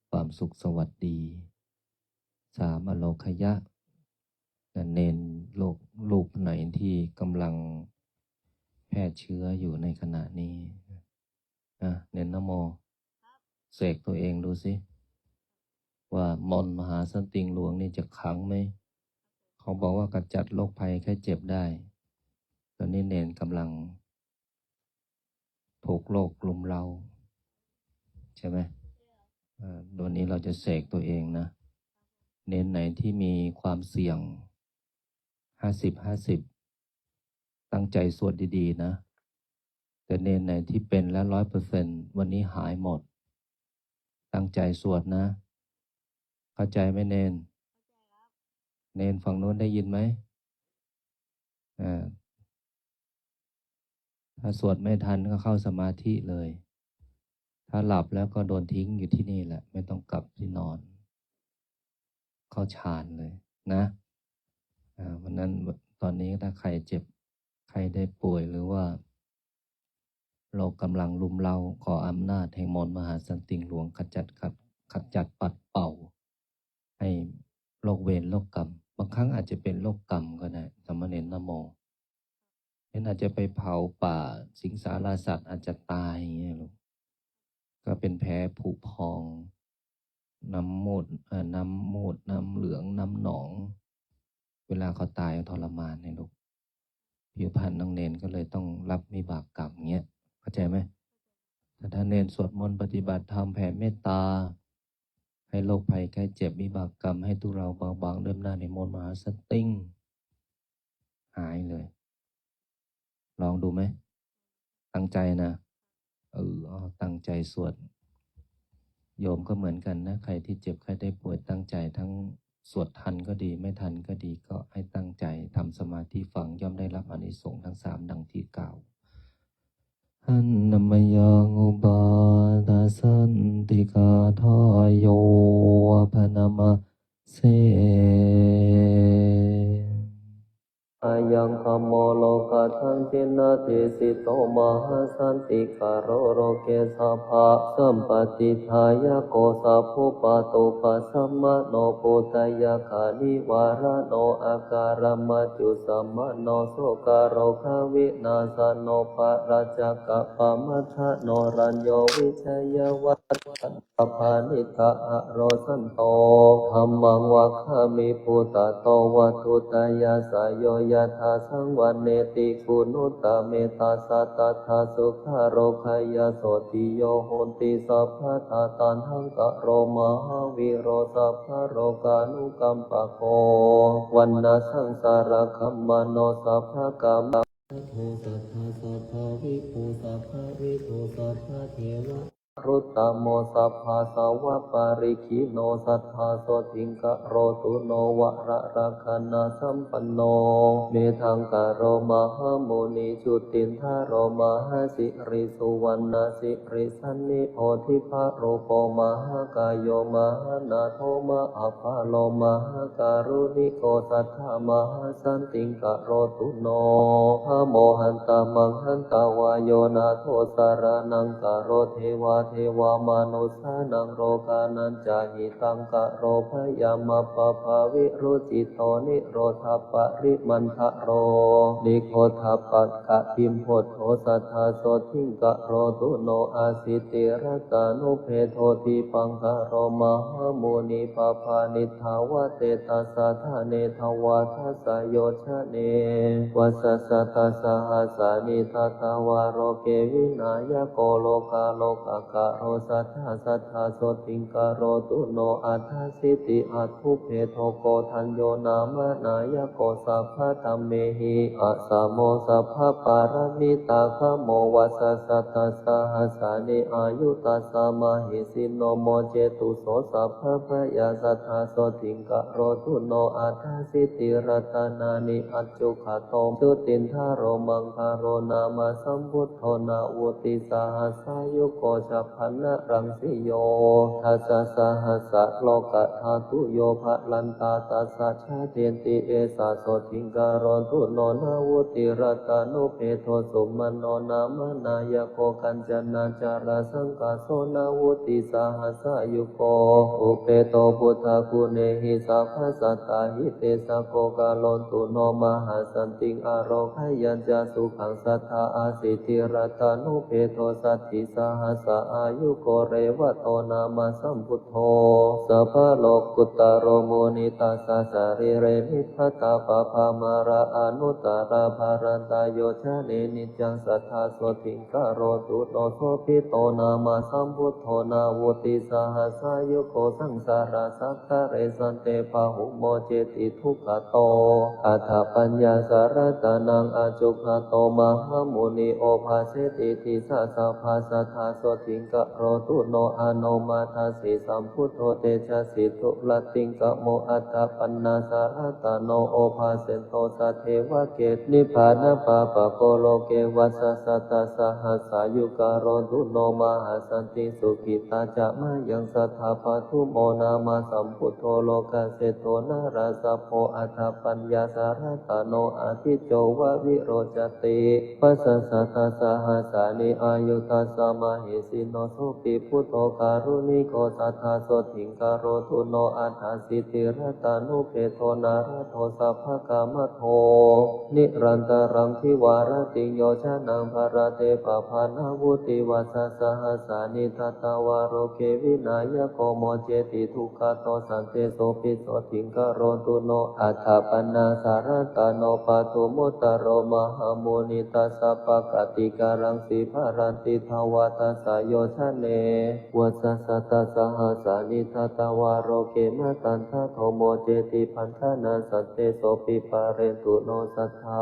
ความสุขสวัสดี สาม อโลคยะ เณรโรค รูปไหนที่กำลังแพร่เชื้ออยู่ในขณะนี้ นะ เณรนโม เสกตัวเองดูสิ ว่ามนต์มหาสันติงหลวงนี่จะขลังไหม เขาบอกว่าขจัดโรคภัยไข้เจ็บได้ ตอนนี้เณรกำลังถูกโรครุมเร้า ใช่ไหม เอ่อ วันนี้เราจะเสกตัวเองนะ เณรไหนที่มีความเสี่ยง ห้าสิบ ห้าสิบ ตั้งใจสวดดีๆ นะ แต่เณรไหนที่เป็นแล้ว ร้อยเปอร์เซ็นต์ วันนี้หายหมด ตั้งใจสวดนะ เข้าใจไหมเณร เณรฝั่งโน้นได้ยินไหม อ่า ถ้าสวดไม่ทันก็เข้าสมาธิเลย ถ้าหลับแล้วก็โดนทิ้งอยู่ที่นี่แหละ ไม่ต้องกลับที่นอน เข้าฌานเลยนะ อ่า วันนั้น ตอนนี้ถ้าใครเจ็บ ใครได้ป่วย หรือว่าโรคกำลังรุมเร้า ขออำนาจแห่งมนต์มหาสันติงหลวงขจัด ขัด ขจัดปัดเป่า ให้โรคเวรโรคกรรม บางครั้งอาจจะเป็นโรคกรรมก็ได้ สามเณรนโม เช่นอาจจะไปเผาป่า สิงสาราสัตว์อาจจะตายอย่างเงี้ยลูก ก็เป็นแผลผุพอง น้ำมูด เอ่อ น้ำมูด น้ำเหลือง น้ำหนอง เวลาเขาตายทรมานเนี่ยลูก ผิวพรรณน้องเณรก็เลยต้องรับวิบากกรรมเงี้ย เข้าใจไหม แต่ถ้าเณรสวดมนต์ปฏิบัติธรรมแผ่เมตตา ให้โรคภัยไข้เจ็บวิบากกรรมให้ทุเลาเบาบางด้วยอำนาจแห่งมนต์มหาสันติง หายเลย ลองดูไหม ตั้งใจนะ เออ เอาตั้งใจสวด โยมก็เหมือนกันนะ ใครที่เจ็บไข้ได้ป่วยตั้งใจ ทั้งสวดทันก็ดี ไม่ทันก็ดี ก็ให้ตั้งใจทำสมาธิฟัง ย่อมได้รับอานิสงส์ทั้งสามดังที่กล่าว Annamayaṃ upādasanti kāthāyo abhaṇamase. Ayaṃ dhammo lokatthaṃ jinadesito mahāsantikaro loke sabbasampattidāyako sabbupaṭipasamano buddhayakkhanivāraṇo akāramajusamano sokarogavināsano parajakkapamaddano rañño vijayavasthano sabbanita aro santo dhammaṃ vakkhāmi buddhato vatthuttayassayo yattha saṃvaṇṇeti guṇuttametta satta tassa dukkharogabhayā sotthi yo honti sabbadā taṇhaṅkaro mahāvīro sabbalokānukampako vaṇṇasaṃsāragamano sabbakāma sabbavibhū sabbavidū sabbadeva Garuttamo sabbasavaparikkhiṇo satthā sotthiṃ karotu no vararakkhaṇasampanno metthaṃkaro mahāmuni. Jutindharo mahāsiriṃ suvaṇṇasiriṃ sannibodhiparupo mahākāyo mahānātho mahapphallo mahākāruṇiko satthā mahāsantiṃ karotu no. Khamo handa maṃ hantvā yo nātho saraṇaṃ gato devā devā manussānaṃ lokānañca hitaṃ karo bhayamappabhāvirucchito nirodhaparimandaro nikkhottappakkhabhimbuddho satthā sotthiṃ karotu no. Aṭṭhāsi tirattaṇubhedo dīpaṅkaro mahāmuni pabbaññitā vatteta sādane dvādasa yojane vasasatasahasāni datvā loke vināyako lokārokkakaro satthā satthā sotthiṃ karotu no. Aṭṭhāsītiaṭṭhubhedo koṇḍañño nāma nāyako sabbadham mehi asamo sabbapāramitā khamo vasasatasahasāni āyu tassa mahesino mocetu so sabbabhayā satthā sotthiṃ karotu no. Aṭṭhāsīti ratanaṃ aññukato jutindharo maṅgalo nāma sambuddho navuttisahassāyuko chabbaṇṇaraṃsi yo dasasahassalokadhātu yo bhalantā tassa jātenti esā sotthiṃ karotu no. Navutirattaṇubhedo sumano nāma nāyako kañcanacarasaṅkāso navuttisahassāyuko upeto buddhaguṇehi sabbasattahitetsago karotu no. Mahasantiṃ ārogayañca sukhaṃ satthā aṭṭhāsītirattaṇubhedo saddhi sahassa āyuko revato nāma sambuddho sabbalokutaro muni tassa sarīre nibbatapāpamāra anuttarā bhalantā yojane niccaṃ satthā sotthiṃ karotu no. Sobhito nāma sambuddho navuttisahassāyuko saṅsārasaṅsāre sante pahū moceti dukkhato. Aṭṭhapaññāsaratanaṃ aññukato mahāmuni obhāseti disā sabbā satthā sotthiṃ karotu no. Anomadassī sambuddho tejasī durattiṅgamo aṭṭhapaññāsaratano obhāseto saddevake nibbānapāpaggo loke vasasatasahassaṃ karotu no. Mahasantiṃ sukhitā ca mayaṃ satthā padumo nāma sambuddho lokaseṭṭho narāsabho aṭṭhapaññāsaratano ādicco va virocati vasasatasahassaṃ āyu tassa mahesino. Sopi buddho kāruṇiko satthā sotthiṃ karotu no. Aṭṭhāsītirattaṇubhedo nārado sabbakāmadho nirantaraṃ dvārattiyojanaṃ bhaddate pabbā navuttivasasahassāni datvā loke vināyako mocceti dukkhato. Santesopi sotthiṃ karotu no. Aṭṭhapaññāsaratano padumu ttaro mahāmuni dasapakāriṃ sīkaraṃ dvādasa yojane vasasatasahassaṃ datvā loke matandado mocceti bhaṇḍānaṃ. Santesopi pūrentu no sabbā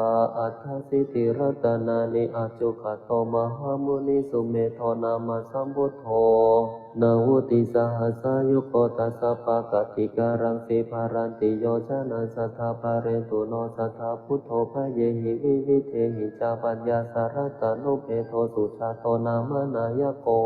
aṭṭhāsītirattanaṃ aññukato mahāmuni sumedho nāma sambuddho navuttisahassāyuko dasapakāriṃ sīkaraṃ dvādasa yojanaṃ dasapakāretu no sabbā buddho bhayehi vividhehi ca paññāsarattaṇubhedo sujāto nāma nāyako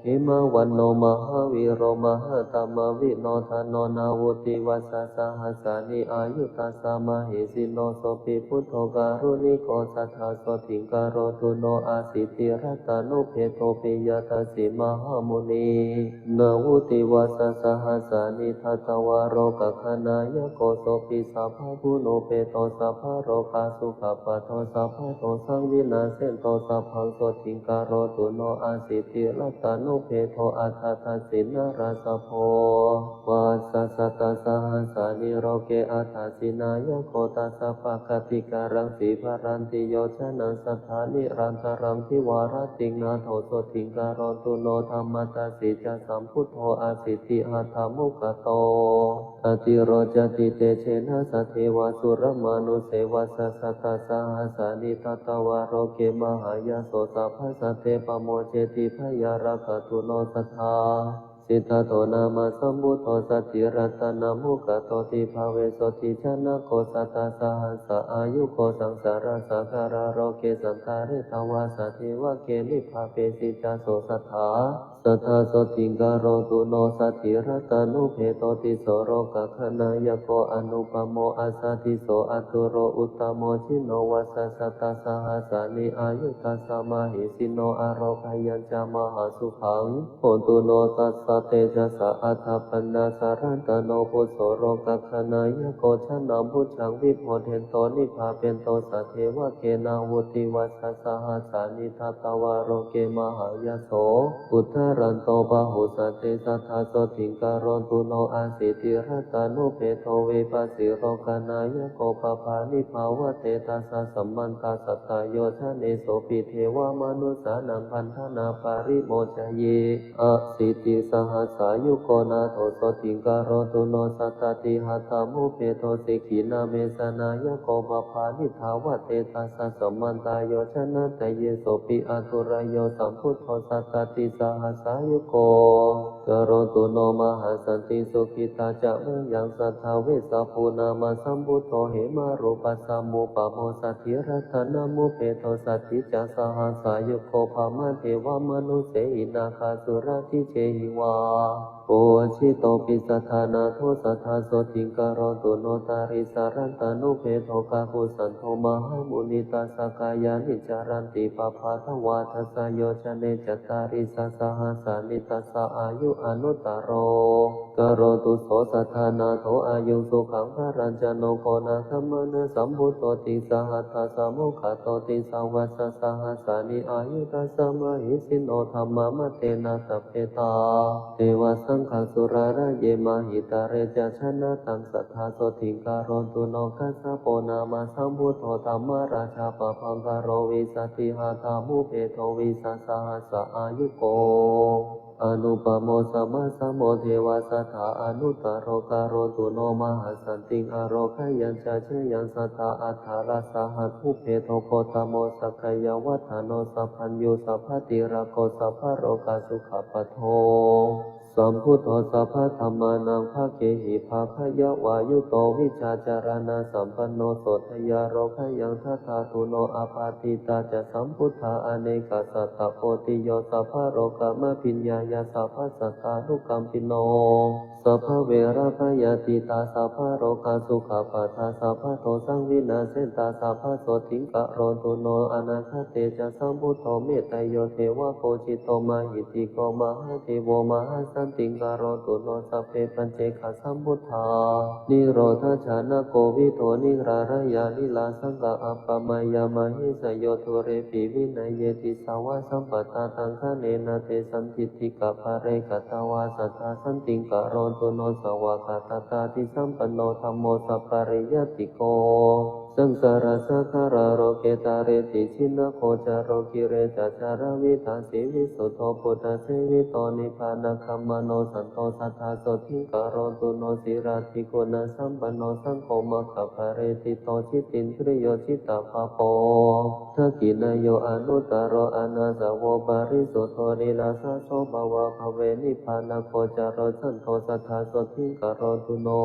hemavaṇṇo mahāvīro mahātamavidhinodano navuttivasasahassāni āyu tassa mahesino. Sopi buddho kāruṇiko sabbā sotthiṃ karotu no. Aṭṭhāsītirattaṇubhedo piyadassī mahāmuni navuttivasasahassāni datvā lokagāhāya nāyako. Sopi sabbaguṇubhedo sabbalokasukkhāpato sabbadosaṃ vinassento sabbaṃ sotthiṃ karotu no. Aṭṭhāsītirattaṇubhedo aṭṭhadassī narāsabho vasasatasahassaṃ loke aṭṭhāsi nāyako dasapakāriṃ sīkaraṃ dvādasa yojanaṃ dasapakāretu nirantaraṃ dvārattiyodanaṃ nātho sotthiṃ karotu no. Dhammadassī ca sambuddho aṭṭhāsīti aṭṭhamukhyato ādirocati tejena sabbeva sūrā mānusā vasasatasahassaṃ datvā loke mahāyaso sabbasattaṃ pamuñceti bhayārakkha Satthatthu no sadā. Siddhato nāma sambuddho saddhiratanamukhatoṭi bhave sotthijanako sattasahassā āyuko saṃsārasāgarā loke santāretvā saddevake nibbapeticca so sadā. Sadā sotthiṃ karotu no saddhirattanupeto tisso lokadhanayako anupamo assa disso atturo uttamo jinovassa sattasahassāni āyū tassa mahesino ārogayañca mahāsukhaṃ hotu no tassa tejasā. Attamanā jalantano phusso lokadhanayako jalambujjaṃ vibudhento nibbāpento saddevake nāvuttivassā sahassāni datvā loke mahāyaso uddharanto bahussate sadā sotthiṃ karotu no asidhirattanupeto vipassī lokadhanayako pāpāni pavutthate tassa samantā satta yojanesopi devamanussānaṃ pattanaparimocaye. Asītisahassāyuko nātho sotthiṃ karotu no sattatihatthamupeto sikkhī nāmesanāyako pāpāni pavutthate tassa samantā yojanādayesopi atturayo sambuddho sattatisahassāyuko karotu no mahasantiṃ. Sukhitā ca mayaṃ sadā vessabhū nāma sambuddho hemarūpasamupamo saddhirattanamupeto satthicasahassāyuko brahmadevamanussehī nāgāsurakkhittehīva. Puvajjitopi sadā nātho sadā sotthiṃ karotu no tarisarattanupeto kakusandho mahāmunī tassa kāyāni caranti pabbatvā dasayojane cattāri sahassāni tassa āyū anuttaro karotu so sadā nātho āyuṃ sukhaṃ balañca. Nāgo nāgamanusambuddho tisahassāsamūkhato tisavatsasahassāni āyū tassa mahesino dhammamattena sape tā devasaṅghasurāraye mahītale ca janataṃ sadā sotthiṃ karotu no. Kassapo nāma sambuddho dhammarājā pabhaṅkaro vīsatihatthamupeto vīsasahassāyuko anupamo samasamo devasatthā anuttaro karotu no. Mahasantiṃ ārogayañca jayaṃ sadā aṭṭhārasa upeto gotamo sakyavatthano sapañño sabbatīrako sabbalokasukhappado sambuddho sabbadhammānaṃ bhāgyehi bhāgayavā yutto vijjācaraṇasampanno sotthiyārogayaṃ dadātu no. Appaṭittā ca sambuddhā anekasatakoṭiyo sabbalokāmabhiññāya sabbasattānukampino sabbaveramatītā sabbalokasukkhappattā sabbadosaṃ vinassentā sabbasotthiṃ karotu no. Anāgate ca sambuddho metteyyo devapūjito mahiddhiko mahādevo mahāsantiṃ karotu no. Sabbe paccekasambuddhā nirodhajānako vidū nirālāya nirāsakā appamāya mahesino dūrepi vinaye disvā sampattā taṅkhaṇena te sandiṭṭhikā pāle katvā sadā santiṃ karotu no. Svākkhātatā disampanno dhammo sapariyyātiko saṅsārasāgarā loke tareti jinagocaro kilesācaravidāsī visuddho buddhaseviतो nibbānagāmino santo sadā sotthiṃ karotu no. Sīlādiguṇasampanno saṅgho maggaphale ṭhito jitendriyo jitapapo dakkhiṇeyyo anuttaro anāsavo parisuddho nirāsā so bhava bhave nibbānagocaro santo sadā sotthiṃ karotu no.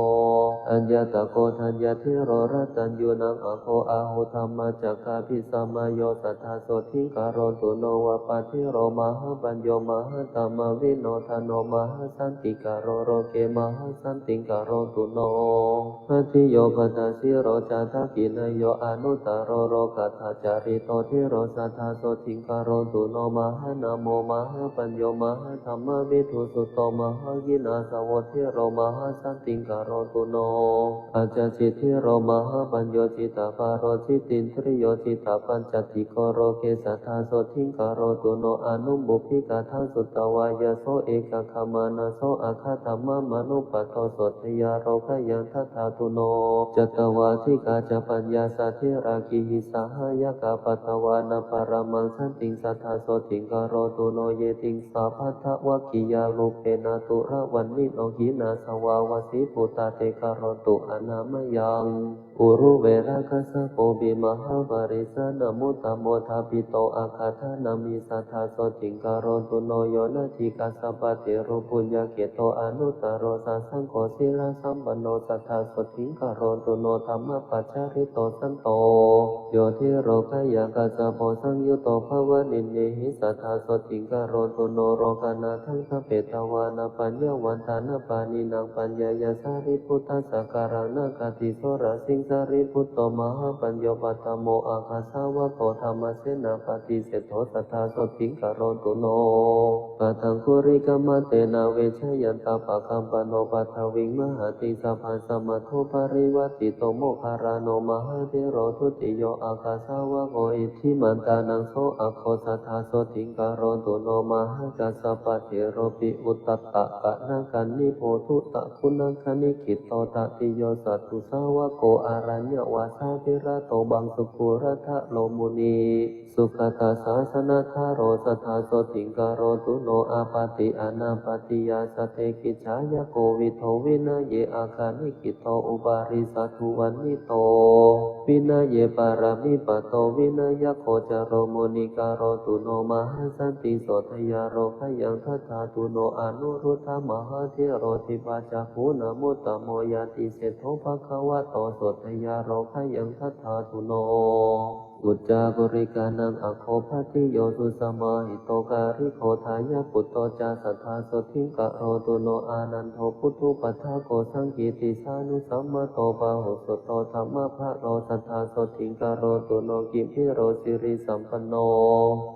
Aññātakodāyathīro rataññūnaṃ āgo āhudhammacakkhābhisamayo sadā sotthiṃ karotu no. Vāpathīro mahāpañño mahādhammavinodano mahāsantikaro loke mahāsantiṃ karotu no. Bhāgyo pañcasīlo ca dakkhiṇeyyo anuttaro lokadhācārito thero sadā sotthiṃ karotu no. Mahānāmo mahāpañño mahādhammavidū sutto mahāyināsavo thero mahāsantiṃ karotu no. Ācāsīthero mahāpañño jitapalo jitendriyo jitapaññatiko loke sadā sotthiṃ karotu no. Anupubbhikkhatā sutvā yaso ekaggā mānaso aggaṃ dhammamanuppatto sotthiyārogayaṃ dadātu no. Cattāvādikā ca paññassa therā girisikharāja paddavāna paramaṃ santiṃ sadā sotthiṃ karotu no. Ye tiṃsā patthavaggiya rūpena turāvaṇṇino hīnasāvā vasībhūtā te karontu anāmayaṃ Uruverakassapopi mahāparisannamuttamo thapito aggādānaṃ hi satthā sotthiṃ karotu no. Yo nātthi kassapathero puññakkhettaṃ anuttaro sasaṅgho sīlasampanno satthā sotthiṃ karotu no. Dhammapaccārito santo yo dhīro khayaṃ kassapo saṃyutto bhavanindi hi satthā sotthiṃ karotu no. Lokānaṃ daddafetvāna paññāvantānaṃ pāṇinaṃ paññāya sārīputtassa sāgaraṃ nāgādisorasiṃ sārīputto mahāpañño paṭhamo aggasāvako dhammasenāpati seṭṭho satthā sotthiṃ karotu no. Padaṅgulimālena vijhāyantā pakkāpano paṭhaviṃ mahatiṃ sabbaṃ samādo parivārito moggallāno mahāthero dutiyo aggasāvako iddhimantānaṃ so aggo satthā sotthiṃ karotu no. Mahākassapatheropi uddakaṇakanibho duttagaṇakaniggido tatiyo satthusāvako aññāvāsābhirato paṃsukuḷātaro muni sugatassa sāsanattaro satthā sotthiṃ karotu no. Āpatti anappattiyā satthe kiccāya kovidho vinaye akanikkito uparisā suvaṇṇito vinaye pāramipatto vinayagocaramo munikaro tuṇo. Mahāsantiṃ sotthāya lokayaṃ daddhā tuṇo anuruddho mahāthero dibbacakkhūnamuttamo ñātiseṭṭho bhagavato sotthāya lokayaṃ daddhā tuṇo. Uccakuḷikānaṃ aggo bhāgyo susamāhito kālikattayā puttā ca satthā sotthiṃ karotu no. Ānando puttūpaṭṭhako saṅgītisānusamāto bāhusutto dhammabalo satthā sotthiṃ karotu no. Kumbhīro sirisampanno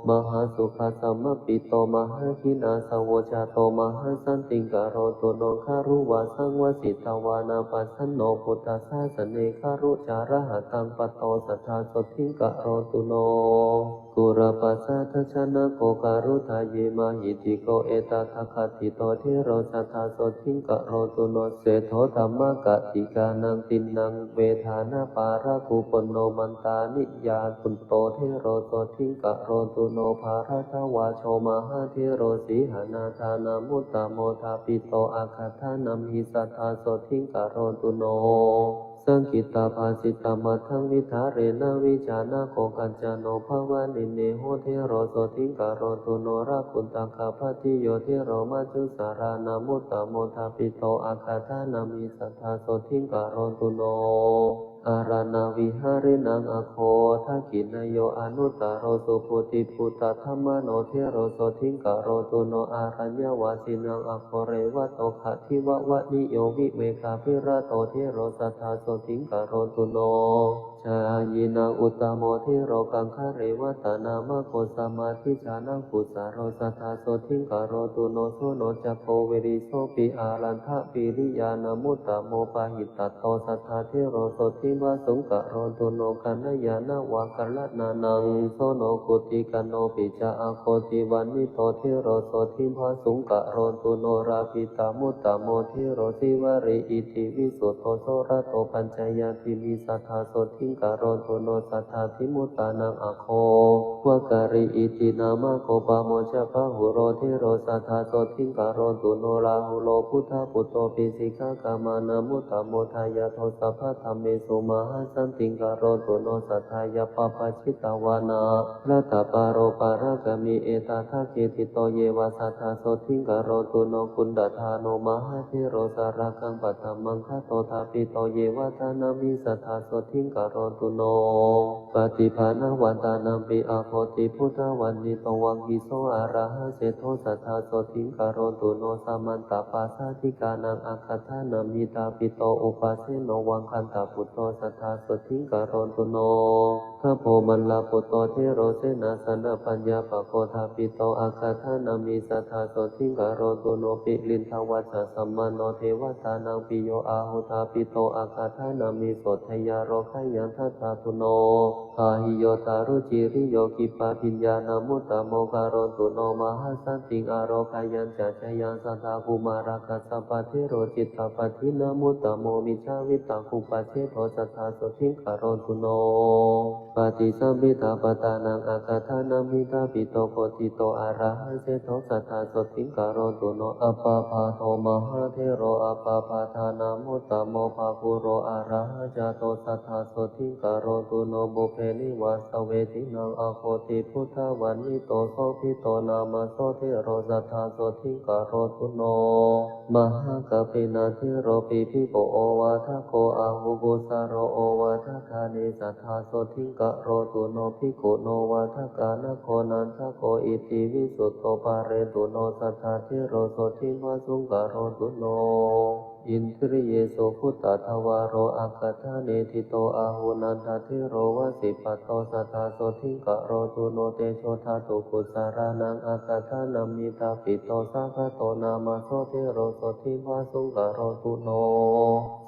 mahāsukhasamāpatto mahāguṇasavojjhato mahāsantiṃ karotu no. Gārū vāsaṃ vasitvāna pasanno buddhasāsane gārū ca rahattāṃ patto satthā sotthiṃ karotu no. Kuḷappattadajjhanako gārudayī mahīddhiko etadaggathito thero satthā sotthiṃ karotu no. Seṭṭho dhammapaṭikattayānaṃ tiṇṇaṃ vedanāpāragū puṇṇo mantāni yāgū tto thero sotthiṃ karotu no. Bharadvājo mahāthero sīhanādānamuttamo thapito aggādānaṃ hi satthā sotthiṃ karotu no. Saṅgītbhāsitamatthaṃ viharena vijānako kaccano bhavanineho thero sotthiṃ karotu no. Rāhulaggappattiyo thero majjhasālānamuttamo thapito aggādānaṃ hi satthā sotthiṃ karotu no. Āraṇaviharīnaṃ aggo dakkhiṇeyyo anuttaro subodhiputtadhammāno thero sotthiṃ karotu no. Āraññavasīnaṃ aggo revato gandhivaṇṇiyo vivekavirato thero satthā sotthiṃ karotu no. Jhāyīnaṃ uttamo thero gaṅgarevatanāmako samādhijānako kussalo satthā sotthiṃ karotu no. Suṇo cāgo virisopi ānandaviriyānamuttamo pahitattho satthā thero sotthiṃ bhāsuṃ karotu no. Kalyāṇavācanaṃ suṇo gutikanno pi ca aggo tivaṇṇito thero sotthiṃ bhāsuṃ karotu no. Labhitamuttamo thero sīvalī iti visuddho surato pañcañāṇi satthā sotthiṃ karotu no. Sattāti muttānaṃ aggo vaggari iti nāmako pāmojabāhulo thero satthā sotthiṃ karotu no. Rāhulo buddhaputto piṭakagamanamuttamo dāyādo sabbadhammesu mahāsantiṃ karotu no. Satthā yā pabbajitavāna laddhapālo pāragāmi etadagge ṭhito yeva satthā sotthiṃ karotu no. Kumbhaṇḍāno mahāthero sālakaṃ paṭhamaṃ gato thapito yeva dānaṃ hi satthā sotthiṃ karotu no. Paṭibhāṇavantānaṃ pi aggo tibuddhavaṇṇito vaggiso arahaṃ seṭṭho satthā sotthiṃ karotu no. Samantapassaḓikānaṃ aggadānaṃ hi thapito upasenno vaggadhatto buddho satthā sotthiṃ karotu no. Gabbho mallaputtā thero senāsanapaññāpako thapito aggadānaṃ hi satthā sotthiṃ karotu no. Pulindavajjasamāno devatānaṃ piyo āgu thapito aggadānaṃ hi sotthāya lokayaṃ Dādātu no. Pahīyo ca ruciriyo khippabhiñāṇamuttamo, karotu no mahāsantiṃ ārogyañca jayaṃ. Saddā kumārakassapo thero, cittapādīnamuttamo, Micchāvittakuppajedo, sadā sotthiṃ karotu no. Paṭisambhidapattānaṃ āgatānaṃ, middhāpito koṭhito, arahaṃ seṭṭho, sadā sotthiṃ karotu no. Appamāṇo mahāthero, appamāṇānamuttamo, Pākhulo arahaṃ jāto, sadā sotthiṃ karotu no. Pubbe nivāsavedanaṃ, āgoti buddhavaṇṇito, Sobhito nāma so thero, sadā sotthiṃ karotu no. Mahākappina theropi, bhikkhū ovādako āhu, Kusalo ovādakāni, sadā sotthiṃ karotu no. Bhikkhu novādakā nāgo, Nandako iti, visuddho, pālentu no. Sadā thero, sotthiṃ bhāsuṃ karotu no. Indriyesu bhūtatvāro, āgadhāni ṭhito āhu, Nanda thero, Vasippatto, sadā sotthiṃ karotu no. Tejodhātu kusalaṃ, āgadhānaṃ, middhāpito, Saṅkhāto nāma so thero, sotthiṃ bhāsuṃ karotu no.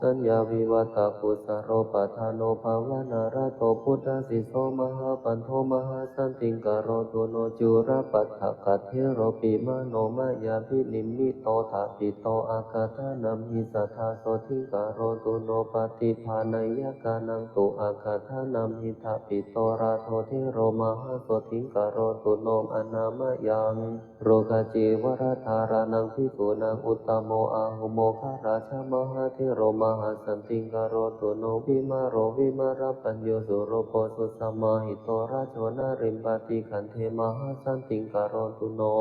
Saññāvivajjakusalo, paṭhāno bhāvanārato, buddhasisso mahāpanto, mahāsantiṃ karotu no. Cūḷapañcakatheropi, manomayābhinimmido, Ṭhapito āgadhānamhi, sadā sotthiṃ karotu no. Paṭibāhaññāṇaṃ tu, āgadhānamhi, Ṭhapito rājo, thero, mahāsotthiṃ karotu no. Anāmayaṃ rogacīvaradhāraṇaṃ, bhikkhūnaṃ uttamo āhu, Moggallāja mahāthero, mahāsantiṃ karotu no. Vimālo vimālappañño, surūpo susamāhito, rājo nāriṃ paṭiggaṇhe, mahāsantiṃ karotu no.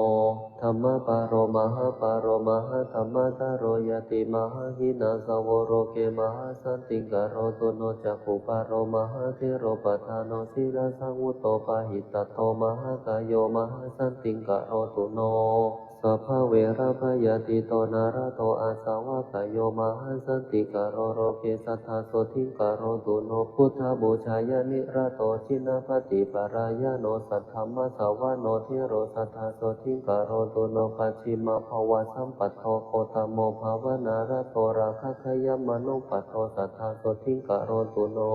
Dhammapālo mahāpālo, mahādhammadharo ñāti, mahāhīnāsavo loke, mahāsantiṃ karotu no. Cakkhupālo mahāthero, paṭhāno sīlasaṃvutto, pahitattho mahākāyo, mahāsantiṃ karotu no. Sabbaverabhayātīto, nānattho āsavakkhayāno, mahāsantiṃ karotu no. Sadā sotthiṃ karotu no. Buddhapūjāya niratto, cinapaṭiparāyano, saddhammassavano thero, sadā sotthiṃ karotu no. Pacchimabbhāvasampatto, gotamo bhāvanārato, rāgaggayamanuppaddo, sadā sotthiṃ karotu no.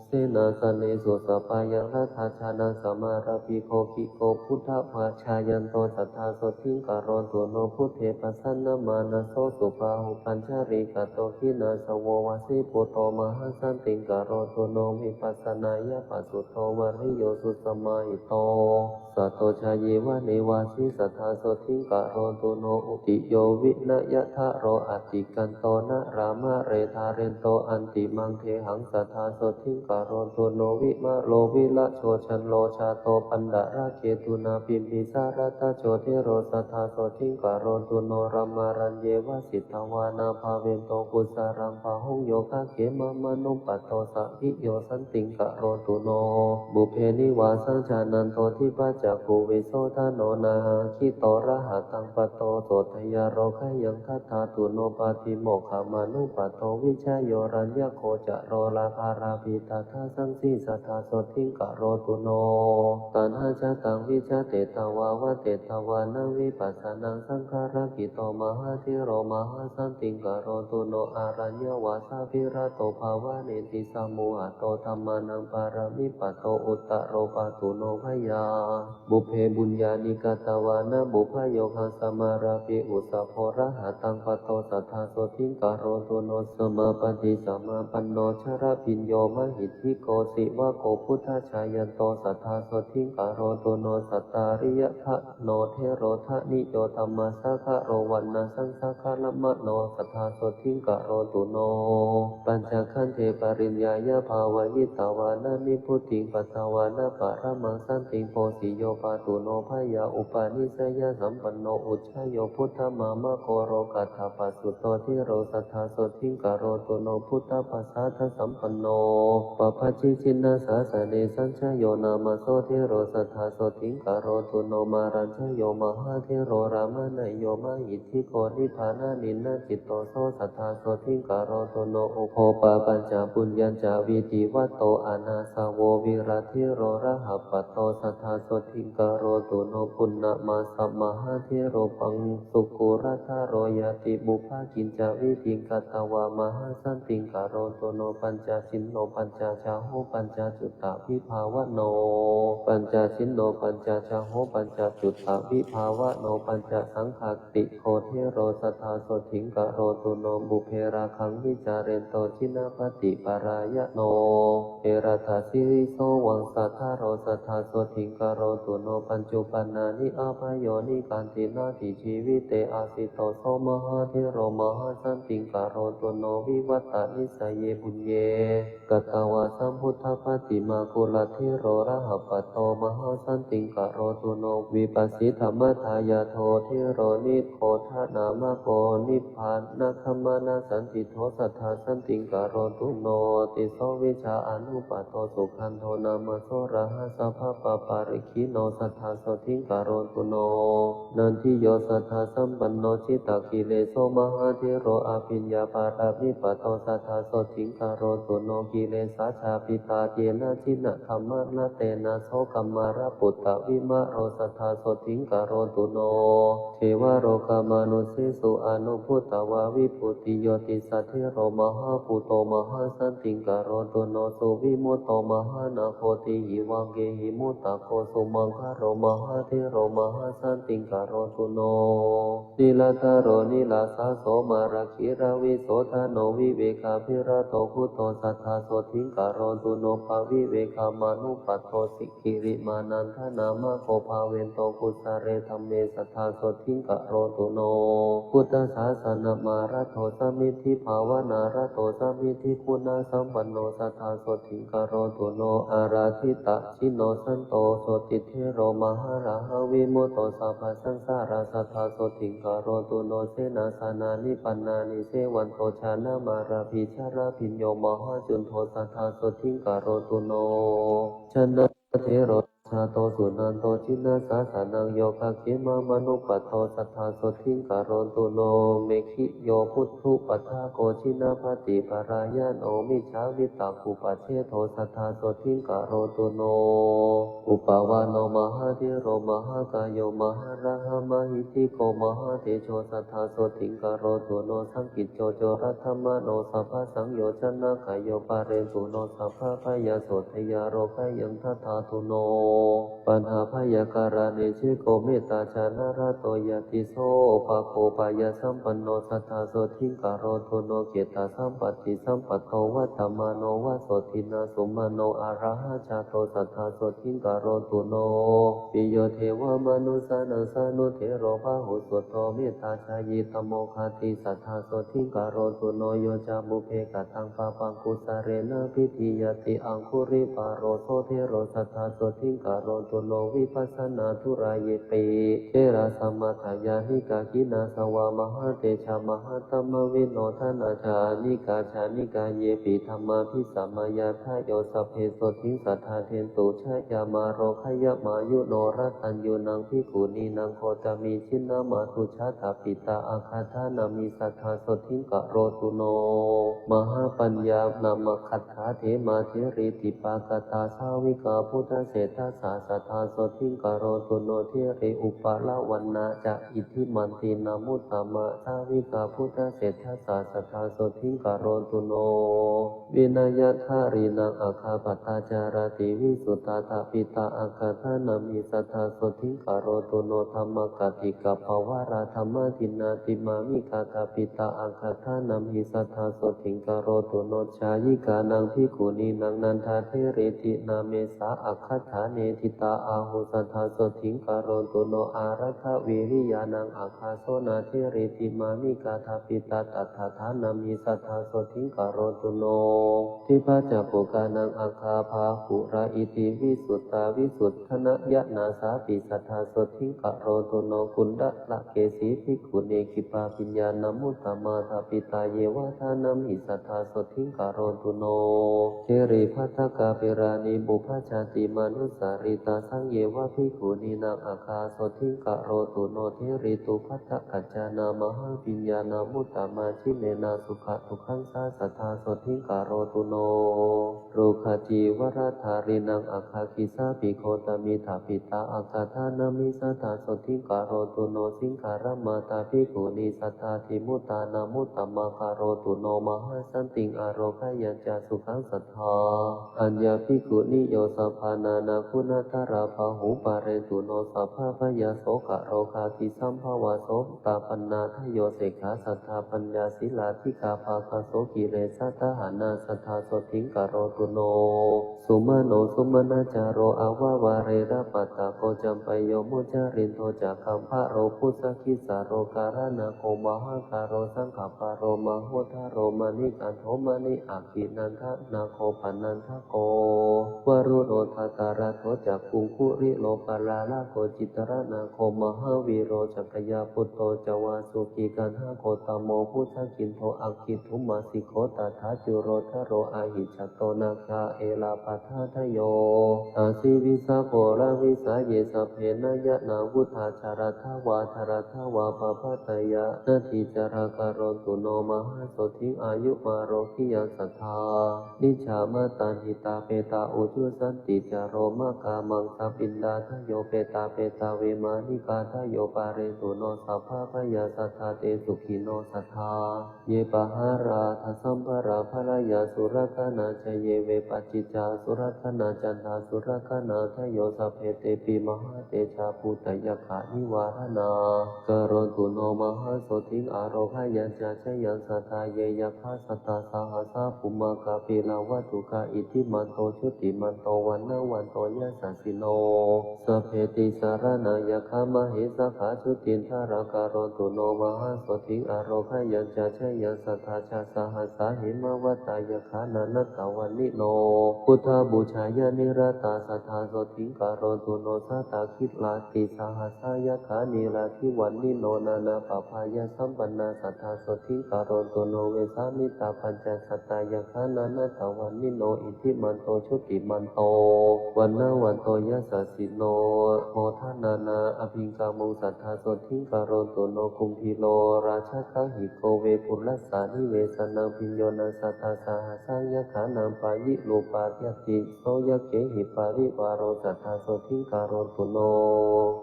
Senāsane sopāyaṃ, laddhajānaṃ samārabbhi, koci buddhapajāyanto, sadā sotthiṃ karotu no. Buddhe pasannamānāso, subhāhupañjarikato, khīṇāsavo vasiputto, mahāsantiṃ karotu no. Vipassanañāpasutto, viriyo susamāhito, sato cāyeva devasī, sadā sotthiṃ karotu no. Utiyo vinayadharo, ati kanto narāmare, dhārento antimaṃ dehaṃ, sadā sotthiṃ karotu no. Vimālo virajo, candro jāto paṇḍaraketuṇā, bimbisārakatajo thero, sadā sotthiṃ karotu no. Brahmacāriṃ vajjitavāna, bhāvetu kussalaṃ, bāhuṃ yo gāge māmanupassati, yo santiṃ karotu no. Pubbe nivāsaṃ jananto, dīvacakkhū visodhaṇo, nāgito rāhataṃ patto, sotthi ārogyāni dadā tu no. Pātimokkhamanuppadāno, vijāyuraññako ca ro, lābhalābhī ca tadassī, sadā sotthiṃ karotu no. Taṇhācataṃ vijatetvā, vadetvāna vipassanaṃ, saṅkhārattito mahāthero, mahāsantiṃ karotu no. Araññavāsabhirato, bhāvaneti samūhato, dhammānaṃ paranippato, uttaro pāthu no bhayā. Pubbe puññāni katvāna, pubbayogaṃ samārabbhe, uddhaṃ purahataṃ patto, sadā sotthiṃ karotu no. Samāpattī samāpanno, jnanabhiñño mahiddhiko, sāvako buddhajāyanto, sadā sotthiṃ karotu no. Sattariyadhāno thero, daṇīyo dhammasākaro, vaṇṇasaṃsakāraṃ mahāno, sadā sotthiṃ karotu no. Pañcakkhandhe pariññāya, bhāvayitavāna nibbutiṃ, patvāna paramaṃ santiṃ, bhūriyo pāthu no bhayā. Upanissayyasampanno, ujjhāyo buddhamāgako, lokadhātapasūto thero, sadā sotthiṃ karotu no. Buddhapasādasampanno, pabbajitjinassāsane, sanjāyo nāma so thero, sadā sotthiṃ karotu no. Māraññāyo mahāthero, rāmaṇīyo mahiddhiko, nibbānānīnaditto, so sadā sotthiṃ karotu no. Ugghopapañcapuññañca, vidhivato anāsavo, virattero rāhapatto, sadā sotthiṃ karotu no. Puṇṇamassa mahāthero, pañcasukkhudhāro ñāti, pubbakiccavidhiṃ katvā, mahāsantiṃ karotu no. Pañcasikho pañca pañcacaho pañcacuttavibhāvano pañcachinno pañcacaho pañcacuttavibhāvano pañcasaṅghātikho thero saddhā sotthiṃ karotu no. Pubbe rāgaṃ vicārento jinappaṭipalāyano eraddhasiriso vaṃsadharo saddhā sotthiṃ karotu no. Pañcuppannāni ābhayanikkanti natthi jīvite āsito so mahāthero mahāsantiṃ karotu no. Vivattanisaye puññe katvā sambuddhapaṭimā kuladhero rāhapatto mahāsantiṃ karotu no. Vippassīdamādāyādo thero nigodhanāmako nibbānagamanāsantiṭṭho saddhā santiṃ karotu no. Tisso vijjā anuppaddo sugandho nāma sorāhasabhapāparikkhi no saddhā sotthiṃ karotu no. Nandiyo satthāsampanno jitakileso mahāthero abhiññāparamipatto saddhā sotthiṃ karotu no. Kilesā ca pītā yena jinattamaraṇena so kamalapputto vimālo saddhā sotthiṃ karotu no. Devalokamanussesū anubbhutvā vibhūtiyo ṭhisa thero mahābhūto mahāsantiṃ karotu no. Suvimutto mahānāgo tīhi vāgehi muttako sumaṅgalo mahāthero mahāsantiṃ karotu no. Nirantaro nirāsā so mārakkhi ravisodhano vivekabhirato guggo saddhā sotthiṃ karotu no. Pavivekamanuppatto si girimanandanāmako bhavento kusale dhamme saddhā sotthiṃ karotu no. Buddhasāsanamāratto samiddhibhāvanāratto samiddhiguṇasampanno saddhā sotthiṃ karotu no. Ārādhitachinno santo jotithero mahārāhaṃ vimutto sabbasaṃsārā saddhā sotthiṃ karotu no. Senāsanāni pannāni sevanto janamārabhī jalabhiñño mahācuṇḍo saddhā sotthiṃ karotu no. Janātha thero jāto sudāto jinasāsanaṃ yogakkhimamanuppaddo saddhā sotthiṃ karotu no. Meghiyo puthuppadāko jinappaṭipalāyano mijjhāvitakkupajeṭho saddhā sotthiṃ karotu no. Upavhāno mahāthero mahākāyo mahārājā mahiddhiko mahātejo saddhā sotthiṃ karotu no. Saṅkicco coratthamāno sabbasaṃyojanagāyo pālentu no sabbabhayā sotthāya rokkhāyaṃ dadhātu no. Pahātabbayaṃ kālāni cekko mettācaraṇarato ñātiyo. Upago bhayasam panno saddhā sotthiṃ karotu no. Khettasampattisampatto vatthamāno va sotthinā sumano arahaṃ jāto saddhā sotthiṃ karotu no. Piyo devamanussānaṃ sāṇutthero bāhusutto mettācāyī tamokārī saddhā sotthiṃ karotu no. Yo ca pubbe kataṃ pāpaṃ kusalena abhiddhiyati aṅgulipālo so thero saddhā sotthiṃ karotu no. Vippasannatarājepi therā sammadāyānikā jinasāvā mahātejā mahātamavidū. Thanayaṃ anīghā jānīgā yepi dhammā abhisamayā adayo sabbe sotthiṃ sadā desu jayamaṅgale. Jayamaṅgale no rataṃ yūnaṃ bhikkhunīnaṃ gotami jinamatujjhātapitā āgatānamhi saddhā sotthiṃ karotu no. Mahāpaññānamaggaṭṭhā khemā theri dīpākatā sāvikā buddhaseṭṭhasā saddhā sotthiṃ karotu no. Theri upālā vaṇṇā ca iddhimanti nāmuttama sāvikā buddhaseṭṭhasā saddhā sotthiṃ karotu no. Vinayadhārīnaṃ aggappattācārāti visuddhā thapitā āgatānamhi saddhā sotthiṃ karotu no. Dhammakaṭṭhakā pavārā dhammadinā dimānikā thapitā āgatānamhi saddhā sotthiṃ karotu no. Jhāyikānaṃ bhikkhunīnaṃ nandatheriṭṭhi nāmesā āgatāne ṭhitā āhu saddhā sotthiṃ karotu no. Āraddhaviriyānaṃ aggaso nātherī dimānikā thapitā taddhatānamhi saddhā sotthiṃ karotu no. Dibbacakkhukānaṃ aggaphāhurā iti visuddhā visuddhānayatanā sāpi saddhā sotthiṃ karotu no. Kuṇḍalakesī bhikkhunī khippābhiñāṇamuttama thapitā ye vadānaṃ hi saddhā sotthiṃ karotu no. Giribaddhakāpilāni pubba jātimanussā Parittāsaṃ yeva bhikkhunīnaṃ āgā sotthiṃ karotu no. Theritupaddakañjānā mahābhiññānā muttamanjīnena sukhadukkhaṃ sadā sotthiṃ karotu no. Rogacīvaraḍḍhālīnaṃ āgā khīsābhī gotami dabitā āgā dānaṃ me sadā sotthiṃ karotu no. Saṅgharammattā bhikkhunī sadā ṭhitā muttā namuttamaṃ karotu no. Mahāsantiṃ ārogyañca sukhaṃ sadā aññābhikkhunīyo sabbānānaṃ guṇākaraṃ bahūparetu no. Sabbabhayā sokarogābhī sabbā vā sottapanna ādayo ukkhittakhagā sadā paññāsīlā dīghā pāga sokī le satahaṇā sadā sotthiṃ karotu no. Sumano sumanañcaro avā vārena paṭṭhako campeyyo muccharindo ca gambhīro pussakissaro karāṇako mahakkāro saṅkhapparo mahottharo maṇikanḍo maṇi āgī nandanāgo panānda ko varuṇo dhataraṭṭho ca kumbhīro paṇṇaraso citranaso mahāvīro sakyaputtā ca vāsukī kaṇhako tamo pussakindho aggidhummasikhā tathā cūḷodharo ahi jato nāgā erāpathādayo aṭṭhavīsā poravisā ye sabbe nāyakā vuṭṭhācarattā vā dārattā vā pāpātayā nadīcārā karontu no mahāsotthiṃ āyumarogyā sadā. Niccaṃ madanitaṃ petānaṃ ujū santi ca romamakaṃ maṃsapiṇḍādayo petā petā vemānikaṃ ādayo pūrentu no sabbabhayā sadā te sukhino sadā. Ye pahārādassā sambharattharaññā surakkhanā ca ye vepacittā surakkhanā candasurakkhanā ādayo sabbe tepi mahātejabhūtā yakkhā nivāraṇā karontu no mahāsotthiṃ ārogyañca jayaṃ sadā. Ye yakkhā sattasahassā bhummā kāpilavatthu kā iddhimanto jutimanto vaṇṇavanto yasassino sabbe tisaranā yakkhā mahesā kā jutindharā karontu no mahāsotthiṃ ārogyañca jayaṃ sadā. Chasahassā hemavatā yakkhā nānattavaṇṇino buddhaṃ pūjeyya niratā sadā sotthiṃ karontu no. Satakilatisahas sā yakkhā nīladivaṇṇino nānābhabhāyasampannā sadā sotthiṃ karontu no. Vessāmittā pañcasatā yakkhā nānattavaṇṇino iddhimanto jutimanto vaṇṇavanto yasassino modamānā abhikkāmuṃ sadā sotthiṃ karontu no. Kumbhīro rājagahiko vepullassa nivesanaṃ bhiyyo naṃ satasahassaṃ yakkhānaṃ payirupāsati so yakkhāhi parivāro sadā sotthiṃ karontu no.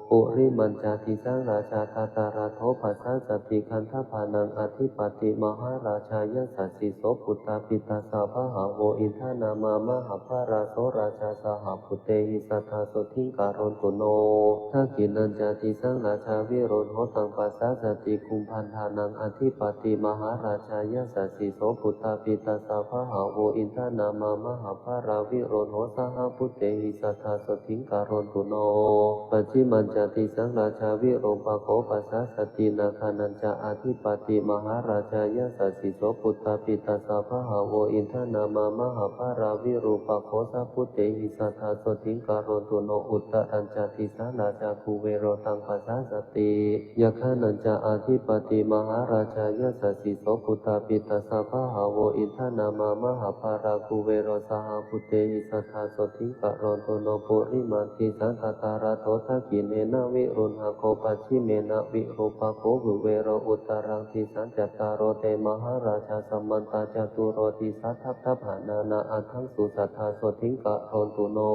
Purimañca disaṃ rājā dhataraṭṭho pasāsati gandhabbānaṃ ādhipati mahārājā yasassi so. Puttāpi tassa bahavo indanāmā mahabbalā so rājā saha puttena sadā sotthiṃ karontu no. Dakkhiṇañca disaṃ rājā virūḷho taṃ pasāsati kumbhaṇḍānaṃ ādhipati mahārājā yasassi so. Puttāpi tassa bahavo indanāmā mahabbalā virūḷho saha puttena sadā sotthiṃ karontu no. Pacchimañca disaṃ rājā virūpakkho pasāsati nāgānañca ādhipati mahārājā yasassi so. Puttāpi tassa bahavo indanāmā mahabbalā virūpakkho saha puttena sadā sotthiṃ karontu no. Uttarañca disaṃ rājā kuvero taṃ pasāsati yakkhānañca ādhipati mahārājā yasassi so. Puttāpi tassa bahavo indanāmā mahabbalā kuvero saha puttena sadā sotthiṃ karontu no. Purimaṃ disaṃ dhataraṭṭho dakkhiṇena virūḷhako pacchimena virūpakkho kuvero uttaraṃ disaṃ cattāro te mahārājā samantā caturo disā daddallamānā aṭṭhaṃsu sadā sotthiṃ karontu no.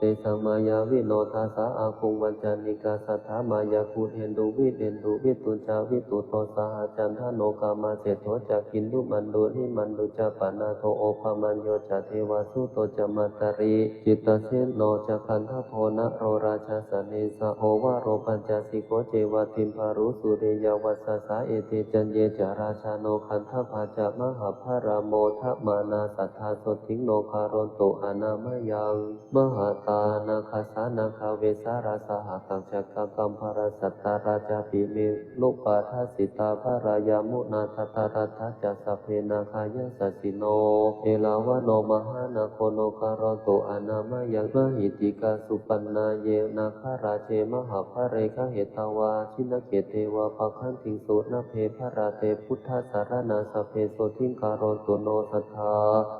Tesaṃ māyāvino dāsā āguṃ vañcanikā saṭhā māyā kuṭeṇḍu veṭeṇḍu viṭucca viṭuṭo saha candano kāmaseṭṭho ca kinnughaṇḍu nighaṇḍu ca panādo opamañño ca devasūto ca mātali cittaseno ca gandhabbo naḷo rājā janesabho varo pañcasikho ceva timbarū suriyavacchasā ete caññe ca rājāno gandhabbā ca mahabbalā modamānā sadā sotthiṃ no karontu ānāmāyaṃ. Mahātā nāgasā nāgā vesālā saha tacchakā kambalassatarā cāpi me rupādassitā balā yāmunā dhataraṭṭhā ca sabbe nāgā yasassino erāvaṇo mahānāgo no karontu ānāmāyaṃ. Mahiddhikā supaṇṇā ye nāgarāje mahapphale gahetvā jihnakkhette sabrahmānaṃ nighaṇḍiṃsu nābhe balā te buddhasāsane sabbe sotthiṃ karontu no sadā.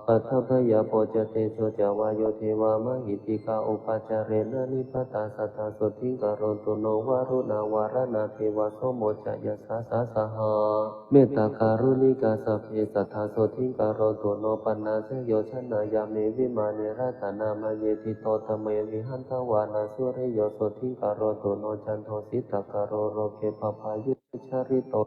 Paṭhaviya pāga tejo ca vāyo devā mahiddhikā upācarena nibbatā sadā sothiṃ karontu no. Varuṇā varaṇā devā somo ca yasasā saha mettākaruṇikā sabbe sadā sothiṃ karontu no. Panāsayo janāya me vimāne ratanāmaye ṭhito tame vihatvāna suriyo sothiṃ karontu no. Candro sītakaro loke pabhāyu charito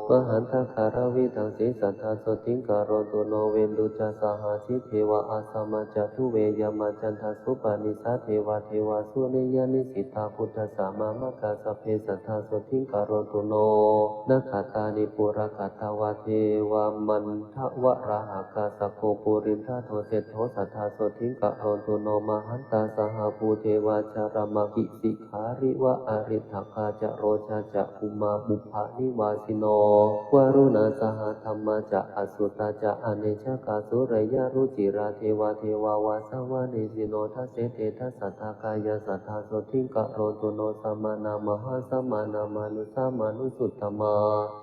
mahantakaravīdaṃsi sadā sothiṃ karontu no. Veṇḍū ca sahasī devā asamā ca duve yamā candassūpanisā devā devasūriyanisitā buddhasāmagā sabbe sadā sothiṃ karontu no. Nakkhattāni purakkhatvā devā mandavalāhakā sakko purindado seṭṭho sadā sothiṃ karontu no. Mahantā sahabhū devā jalamaggisi khāriva ariṭṭhakā ca rojā ca ummāpupphanivāsino. Varuṇā sahadhammā ca accutā ca anejakā sūleyyarucirā devā devā vāsavanesino. Dasete dasadhā kāyā sadā sothiṃ karontu no. Samānā mahāsamānā mānusā mānusuttamā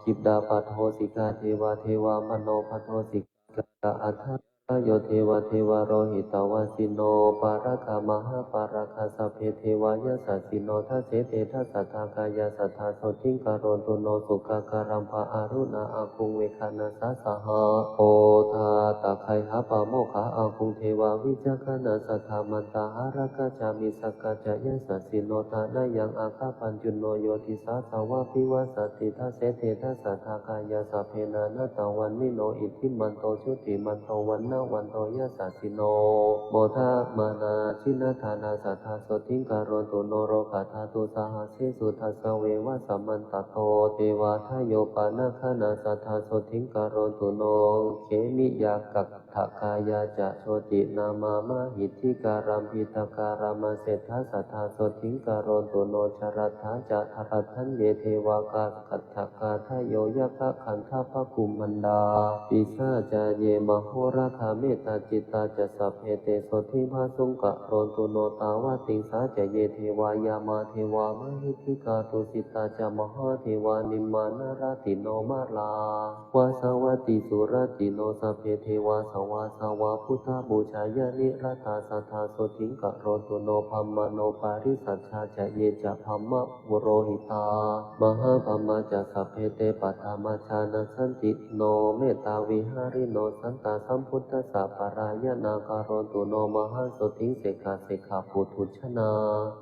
khiḍḍāpadjosikā devā devā manopadjosikā athārayo devā devā lohitavāsino. Pāragā mahāpāragā sabbe devā yasassino. Dasete dasadhā kāyā sadā sothiṃ karontu no. Sukkā karambā aruṇā āguṃ veghanasā saha odātagayhā pāmokkhā āguṃ devā vicakkhaṇā sadāmattā hāragajā missakā ca yasassino. Thanayaṃ āga pajjunno yo disā dvādasettha vasati. Dasete dasadhā kāyā sabbe nānattavaṇṇino iddhimanto jutimanto vaṇṇavanto yasassino modamānā jinadānā sadā sothiṃ karontu no. Lokadhātu sahassīsu dasavevasamantato devādayo panāgaṇā sadā sothiṃ karontu no. Khemiyā kaṭṭhakāyā ca jotināmā mahiddhikā lambitakā lāmaseṭṭhā sadā sothiṃ karontu no. Jalathā ca jalagaṅge devā kaṭṭhakā hadayo yakkhagandhabbakumbhaṇḍā pisāca ye mahoragā mettācittā ca sabbe te sothiṃ phāsuṃ karontu no. Tāvatiṃsā ca ye devā yāmā devā mahiddhikā tusitā ca mahādevā nimmānaratino mārā vāsavattī suratino. Sabbe devā svāsvā buddhapūjāya niratā sadā sothiṃ karontu no. Brahmano parisajjā ca ye ca brahmapurohitā mahābrahmā ca sabbe te paṭhamajānasantino mettāvihārino. Santā sambuddhassa parāyanā karontu no mahāsothiṃ. Sekā sekā puthujjanā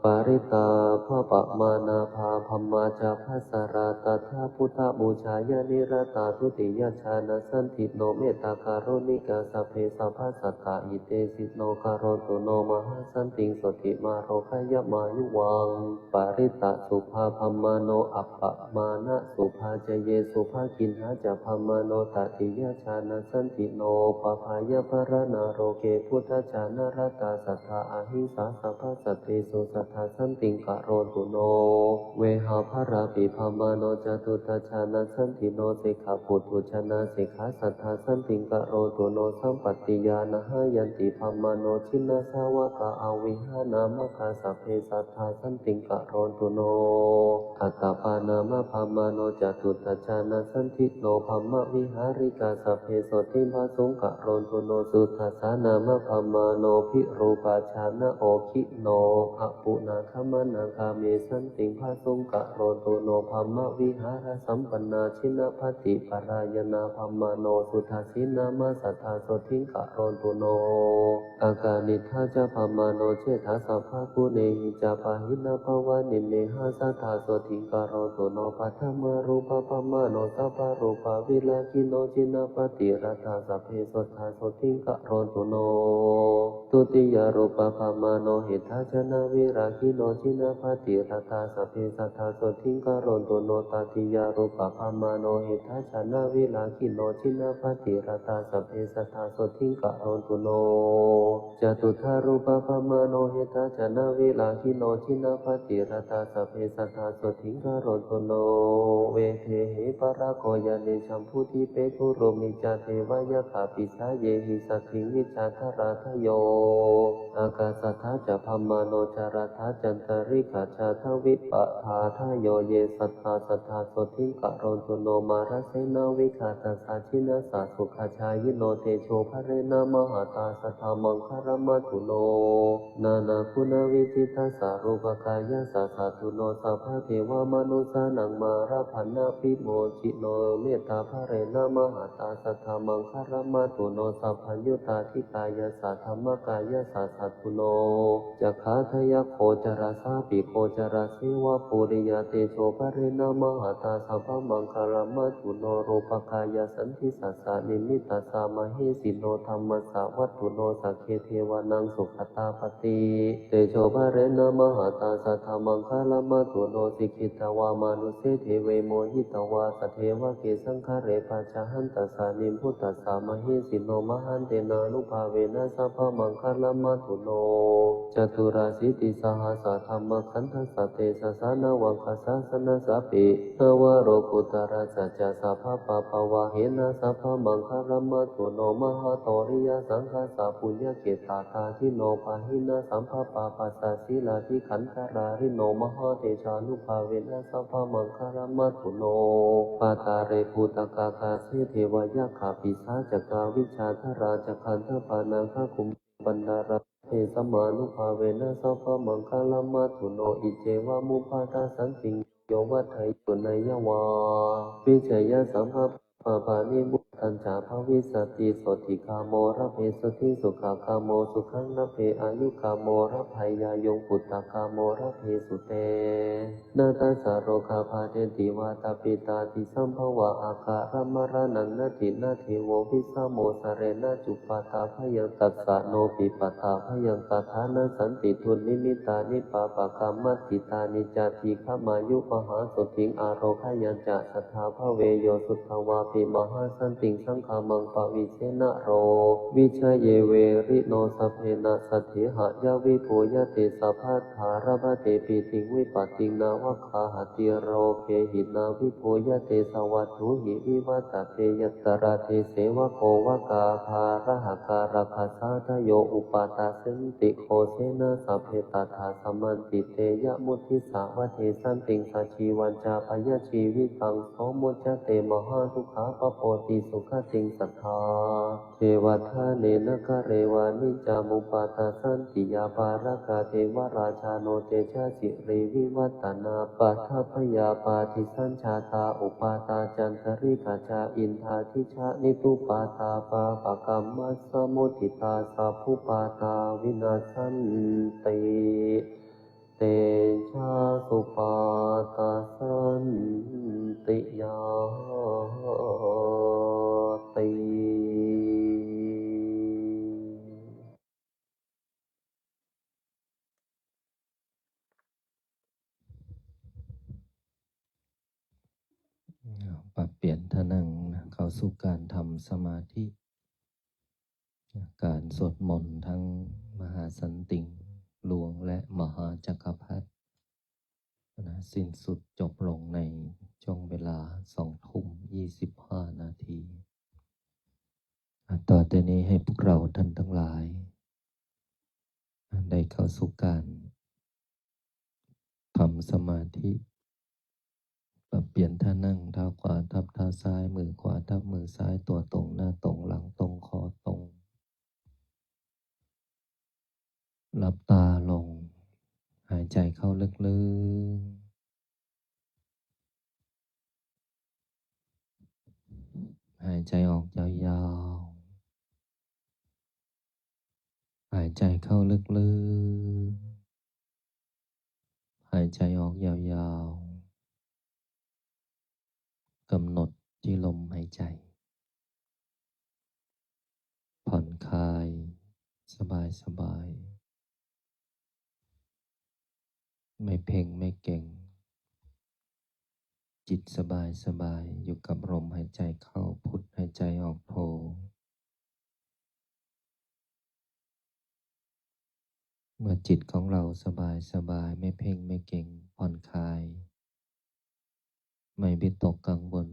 parittappamānā brāhmaṇā ca pajjarā tathā buddhapūjāya niratā. Dutiyajānasantino mettākaruṇikā sabbe sabbasattahitetino karontu no mahāsantiṃ. Sotthimārogyamāyuvaṃ parittaṃ sukhā brāhmaṇo appamāṇasubhā ca ye subhakiṇhā ca brāhmaṇo tatiyajānasantino pabāya maraṇā loke buddhajānarakkhatā sadā ahiṃsā sabbasattesu sadā santiṃ karontu no. Vehapphalāpi brāhmaṇo catuttha- jānasantino sekā puthujjanā sekā sadā santiṃ karontu no. Sampattiya nahayanti brāhmaṇo jinasāvakā avihānamaggā sabbe sadā santiṃ karontu no. Atappāṇāma brāhmaṇo catuttha- jānasantino brahmavihārikā sabbe sothiṃ phāsuṃ karontu no. Sudassānāma brāhmaṇo virūpakkhaṇa okkhiṇo apuṇṇagamanaṃ kāme santiṃ phāsuṃ karontu no. Brahmavihārasampannā jinapattiparāyanā brāhmaṇo sudassīnāma sadā sothiṃ karontu no. Akaniṭṭhā ca brāhmaṇo seṭṭhā sabbaguṇehi ca pahīnā pavaṇṇimehi sadā sothiṃ karontu no. Paṭhamārūpabrāhmaṇo sabbarūpavilaggiṇo jinapatirattā sabbe sadā sothiṃ karontu no. Dutiyārūpabrāhmaṇo heṭṭhajanavilaggiṇo jinapatirattā sabbe sadā sothiṃ karontu no. Tatiyārūpabrāhmaṇo heṭṭhajanavilaggiṇo jinapatirattā sabbe sadā sothiṃ karontu no. Catutthārūpabrāhmaṇo heṭṭhajanavilaggiṇo jinapatirattā sabbe sadā sothiṃ karontu no. Vedehi parako yane jambudīpe gurumhi ca devayakkhapi- sāyehi saddhiṃ vijjādharādayo. Ākāsaṭṭhā ca brāhmaṇo jalathā cantalikkhañca dvipadantādayo ye sattā sadā sothiṃ karontu no. Mārasenā vigatassa jinassa sukhajāyino te Tejobhalena mahatā sadā maṅgalam ātu no. Nānāguṇavijjitassa rūpagayassa saddo no, sabba devamanussānaṃ mārapaññavimujjino. Mettābhalena mahatā sadā maṅgalam ātu no, sabbaññutaṭṭhikāyassa dhammikāyassa saddo no, cakhādayagocarassa piggocaraseva puriya. Tejobhalena mahatā sabbamaṅgalam ātu no, rūpagayasandissassa nimittassa mahesino, dhammasavatthuno sagge devānaṃ sugatā pati. Tejobhalena mahatā sadā maṅgalam ātu no, sikhitvā manusse deve mohitvā sa devake saṅgāre pajānāntassa nibbutāssa mahesino, mahantenānubhāvena sabbamaṅgalam ātu no. Caturāsītisahassadhammakkhandhassa tejasā navaṃ dassanāssapi navalokuttarakajjhasabbapāpavahena sabbamaṅgalam ātu no. Mahākāruññasaṅghasapuññakkhettayakkhasaṅghasabbapāpavahena sabbapāpasāsīladighantādharāino mahātejānubhāvena sabbamaṅgalam ātu no. Pākāre bhūtagāhāse devakāyā pisācakā vijjādharā ca gandhabbā nāgakumbhāni pādasevanā sabbe samānubhāvena sabbamaṅgalam ātu no. Iccevamuttamasaṅghanti yo vaḍḍheyya suṇeyya vā vijjeyya sabbapaāpāni vuḍḍhacca bhavissati sotthi kāmo lābhe sotthi sukhaṃ kāmo sukhaṃ lābhe āyuṃ kāmo lābheyyāyuṃ puttān kāmo lābhesu tena tassa rogā bādhanti vātapittādisaṃ bhavā akālamaraṇaṃ natthi natthe vo vessamo sareṇa cupaddavayyaṃ tassa no cupaddavayyaṃ tadā nassanti dunnimitāni pāpakaṃ maṅgalaṃ itthitāni ca diṭṭhikamāyu mahāsotthi ārogyā ca sadā bhave yo sutvāpi mahāsaṅghaṃ saṅghammaṃ paviccati naro vijaye verino sabbena saddhiṃ haya vibbuyate sabbattha labhate pītiṃ vipattiṃ nānvāgamati loke hīnā vibbuyate savatthūhi vivattate yatra deseva kho vakkhābhalahāragajā dayo uppadassati kho sena sabbe tadā samanti te yaṃ muditvā vadesanti saṃ jīvañca payājīvitaṃ so muccati mahādukkhapadosaṃ sugatiṃ sadā. Devadāne nāgare vane ca uppadassati yā bālakā devarājāno tejasvī vivaḍḍhanā paṭhaviya paṭisañjātā uppādā cantalikkā ca indā disanikkhuppattā pāpakaṃ maṃ samudditvā sabbupaddavā vinassanti tejasā uppadassati ñātiyā. ปรับเปลี่ยนท่านั่งนะ เข้าสู่การทำสมาธิ การสวดมนต์ทั้งมหาสันติงหลวงและมหาจักรพรรดินะ สิ้นสุดจบลงในช่วงเวลาสองทุ่มยี่สิบห้านาที อ่ะ ต่อแต่นี้ให้พวกเราท่านทั้งหลาย ได้เข้าสู่การทำสมาธิ ปรับเปลี่ยนท่านั่ง เท้าขวาทับเท้าซ้าย มือขวาทับมือซ้าย ตัวตรง หน้าตรง หลังตรง คอตรง หลับตาลง หายใจเข้าลึกๆ หายใจออกยาวๆ หายใจเข้าลึกๆ หายใจออกยาวๆ กำหนดที่ลมหายใจ ผ่อนคลาย สบายๆ ไม่เพ่งไม่เก็ง จิตสบายๆ อยู่กับลมหายใจเข้าพุท หายใจออกโท เมื่อจิตของเราสบายๆ ไม่เพ่งไม่เก็ง ผ่อนคลาย ไม่วิตกกังวล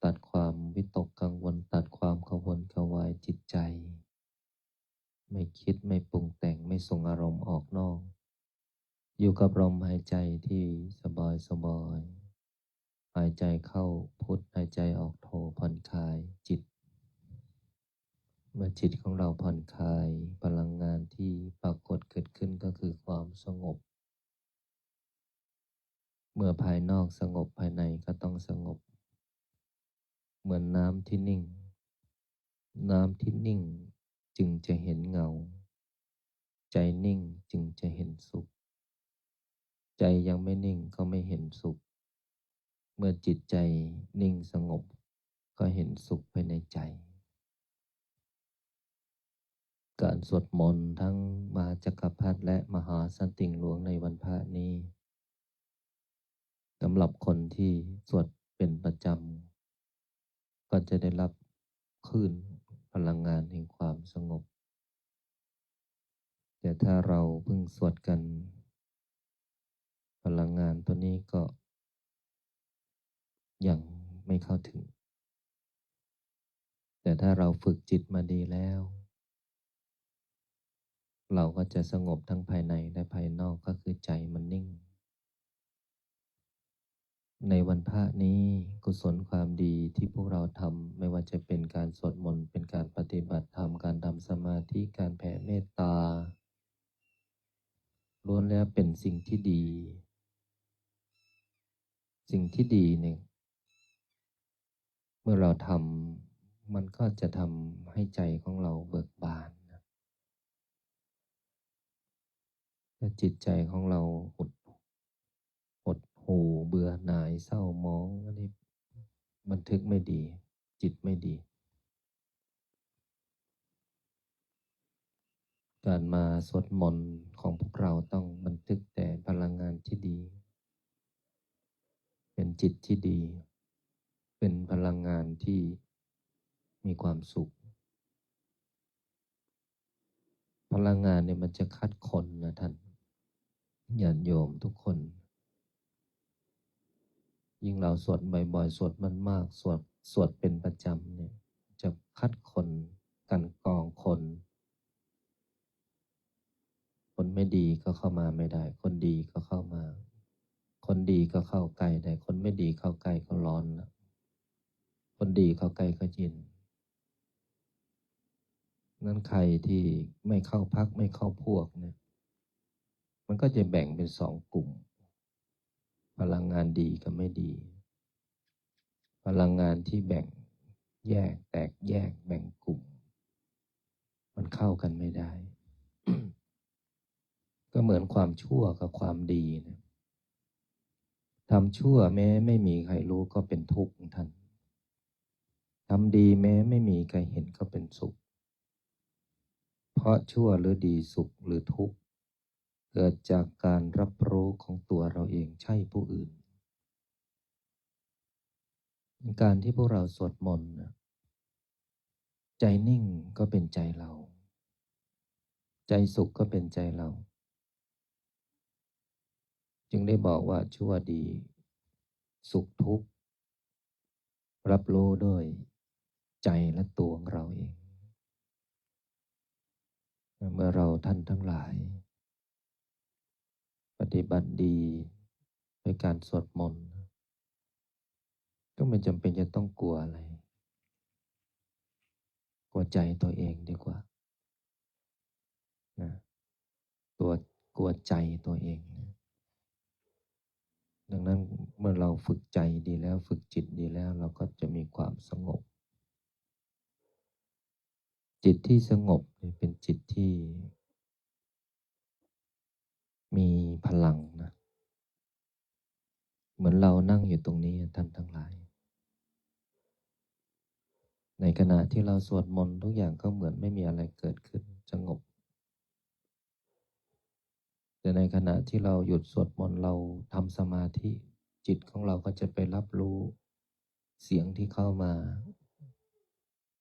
ตัดความวิตกกังวล ตัดความกระวนกระวายจิตใจ ไม่คิดไม่ปรุงแต่ง ไม่ส่งอารมณ์ออกนอก อยู่กับลมหายใจที่สบายๆ หายใจเข้าพุท หายใจออกโท ผ่อนคลายจิต เมื่อจิตของเราผ่อนคลาย พลังงานที่ปรากฏเกิดขึ้นก็คือความสงบ เมื่อภายนอกสงบ ภายในก็ต้องสงบ เหมือนน้ำที่นิ่ง น้ำที่นิ่งจึงจะเห็นเงา ใจนิ่งจึงจะเห็นสุข ใจยังไม่นิ่งก็ไม่เห็นสุข เมื่อจิตใจนิ่งสงบ ก็เห็นสุขภายในใจ การสวดมนต์ทั้งมหาจักรพรรดิและมหาสันติงหลวงในวันพระนี้ สำหรับคนที่สวดเป็นประจำ ก็จะได้รับคลื่นพลังงานแห่งความสงบ แต่ถ้าเราเพิ่งสวดกัน พลังงานตัวนี้ก็ยังไม่เข้าถึง แต่ถ้าเราฝึกจิตมาดีแล้ว เราก็จะสงบทั้งภายในและภายนอก ก็คือใจมันนิ่ง ในวันพระนี้ กุศลความดีที่พวกเราทำ ไม่ว่าจะเป็นการสวดมนต์ เป็นการปฏิบัติธรรม การทำสมาธิ การแผ่เมตตา ล้วนแล้วเป็นสิ่งที่ดี สิ่งที่ดีเนี่ย เมื่อเราทำ มันก็จะทำให้ใจของเราเบิกบานนะ ถ้าจิตใจของเราหด หดหู่ เบื่อหน่าย เศร้าหมอง อันนี้บันทึกไม่ดี จิตไม่ดี การมาสวดมนต์ของพวกเราต้องบันทึกแต่พลังงานที่ดี เป็นจิตที่ดี เป็นพลังงานที่มีความสุข พลังงานเนี่ยมันจะคัดคนนะท่าน ญาติโยมทุกคน ยิ่งเราสวดบ่อยๆ สวดมากๆ สวด สวดเป็นประจำเนี่ย จะคัดคน กลั่นกรองคน คนไม่ดีก็เข้ามาไม่ได้ คนดีก็เข้ามา คนดีก็เข้าใกล้ได้ คนไม่ดีเข้าใกล้ก็ร้อนละ คนดีเข้าใกล้ก็เย็น นั้นใครที่ไม่เข้าพรรค ไม่เข้าพวกเนี่ย มันก็จะแบ่งเป็นสองกลุ่ม พลังงานดีกับไม่ดี พลังงานที่แบ่งแยก แตกแยก แบ่งกลุ่ม มันเข้ากันไม่ได้ ก็เหมือนความชั่วกับความดีนะ ทำชั่วแม้ไม่มีใครรู้ก็เป็นทุกข์ของท่าน ทำดีแม้ไม่มีใครเห็นก็เป็นสุข เพราะชั่วหรือดี สุขหรือทุกข์ เกิดจากการรับรู้ของตัวเราเอง ใช่ผู้อื่น การที่พวกเราสวดมนต์นะ ใจนิ่งก็เป็นใจเรา ใจสุขก็เป็นใจเรา จึงได้บอกว่าชั่วดี สุขทุกข์ รับรู้ด้วยใจและตัวของเราเอง เมื่อเราท่านทั้งหลาย ปฏิบัติดีด้วยการสวดมนต์ ก็ไม่จำเป็นจะต้องกลัวอะไร กลัวใจตัวเองดีกว่านะ ตัว กลัวใจตัวเองนะ ดังนั้นเมื่อเราฝึกใจดีแล้ว ฝึกจิตดีแล้ว เราก็จะมีความสงบ จิตที่สงบเนี่ยเป็นจิตที่มีพลังนะ เหมือนเรานั่งอยู่ตรงนี้ท่านทั้งหลาย ในขณะที่เราสวดมนต์ ทุกอย่างก็เหมือนไม่มีอะไรเกิดขึ้น สงบ แต่ในขณะที่เราหยุดสวดมนต์ เราทำสมาธิ จิตของเราก็จะไปรับรู้เสียงที่เข้ามา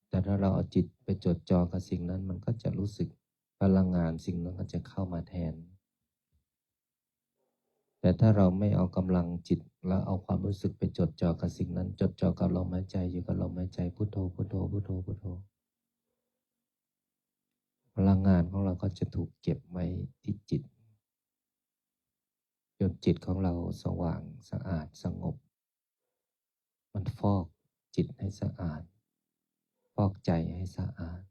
แต่ถ้าเราเอาจิตไปจดจ่อกับสิ่งนั้น มันก็จะรู้สึกพลังงานสิ่งนั้นก็จะเข้ามาแทน แต่ถ้าเราไม่เอากำลังจิต แล้วเอาความรู้สึกไปจดจ่อกับสิ่งนั้น จดจ่อกับลมหายใจ อยู่กับลมหายใจ พุทโธ พุทโธ พุทโธ พุทโธ พลังงานของเราก็จะถูกเก็บไว้ที่จิต จนจิตของเราสว่างสะอาดสงบ มันฟอกจิตให้สะอาด ฟอกใจให้สะอาด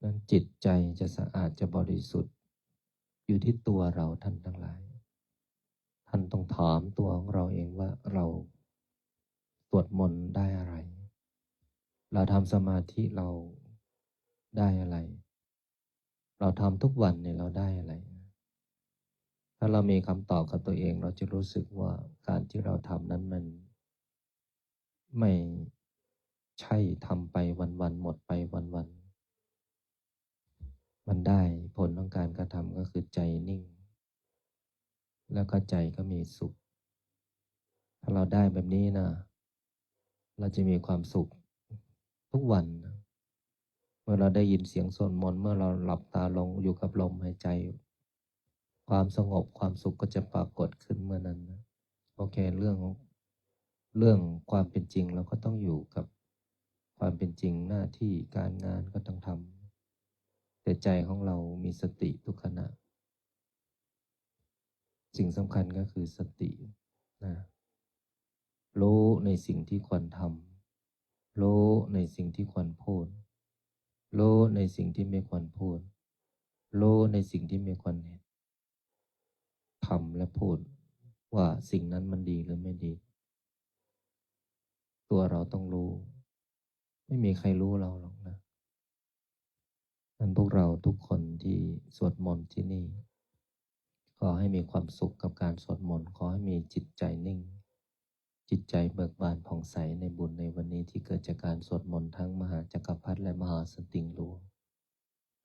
นั้นจิตใจจะสะอาดจะบริสุทธิ์ อยู่ที่ตัวเราท่านทั้งหลาย ท่านต้องถามตัวของเราเองว่าเราสวดมนต์ได้อะไร เราทำสมาธิเราได้อะไร เราทำทุกวันเนี่ยเราได้อะไร ถ้าเรามีคำตอบกับตัวเอง เราจะรู้สึกว่าการที่เราทำนั้นมัน ไม่ใช่ทำไปวันๆ หมดไปวันๆ มันได้ผลของการกระทำก็คือใจนิ่ง แล้วก็ใจก็มีสุข ถ้าเราได้แบบนี้นะ เราจะมีความสุขทุกวันนะ เมื่อเราได้ยินเสียงสวดมนต์ เมื่อเราหลับตาลงอยู่กับลมหายใจ ความสงบความสุขก็จะปรากฏขึ้นเมื่อนั้นนะ โอเค เรื่อง เรื่องความเป็นจริงเราก็ต้องอยู่กับความเป็นจริง หน้าที่การงานก็ต้องทำ แต่ใจของเรามีสติทุกขณะ สิ่งสำคัญก็คือสตินะ รู้ในสิ่งที่ควรทำ รู้ในสิ่งที่ควรพูด รู้ในสิ่งที่ไม่ควรพูด รู้ในสิ่งที่ไม่ควรทำและพูด ว่าสิ่งนั้นมันดีหรือไม่ดี ตัวเราต้องรู้ ไม่มีใครรู้เราหรอกนะ นั้นพวกเราทุกคนที่สวดมนต์ที่นี่ ขอให้มีความสุขกับการสวดมนต์ ขอให้มีจิตใจนิ่ง จิตใจเบิกบานผ่องใสในบุญในวันนี้ที่เกิดจากการสวดมนต์ทั้งมหาจักรพรรดิและมหาสติงหลวง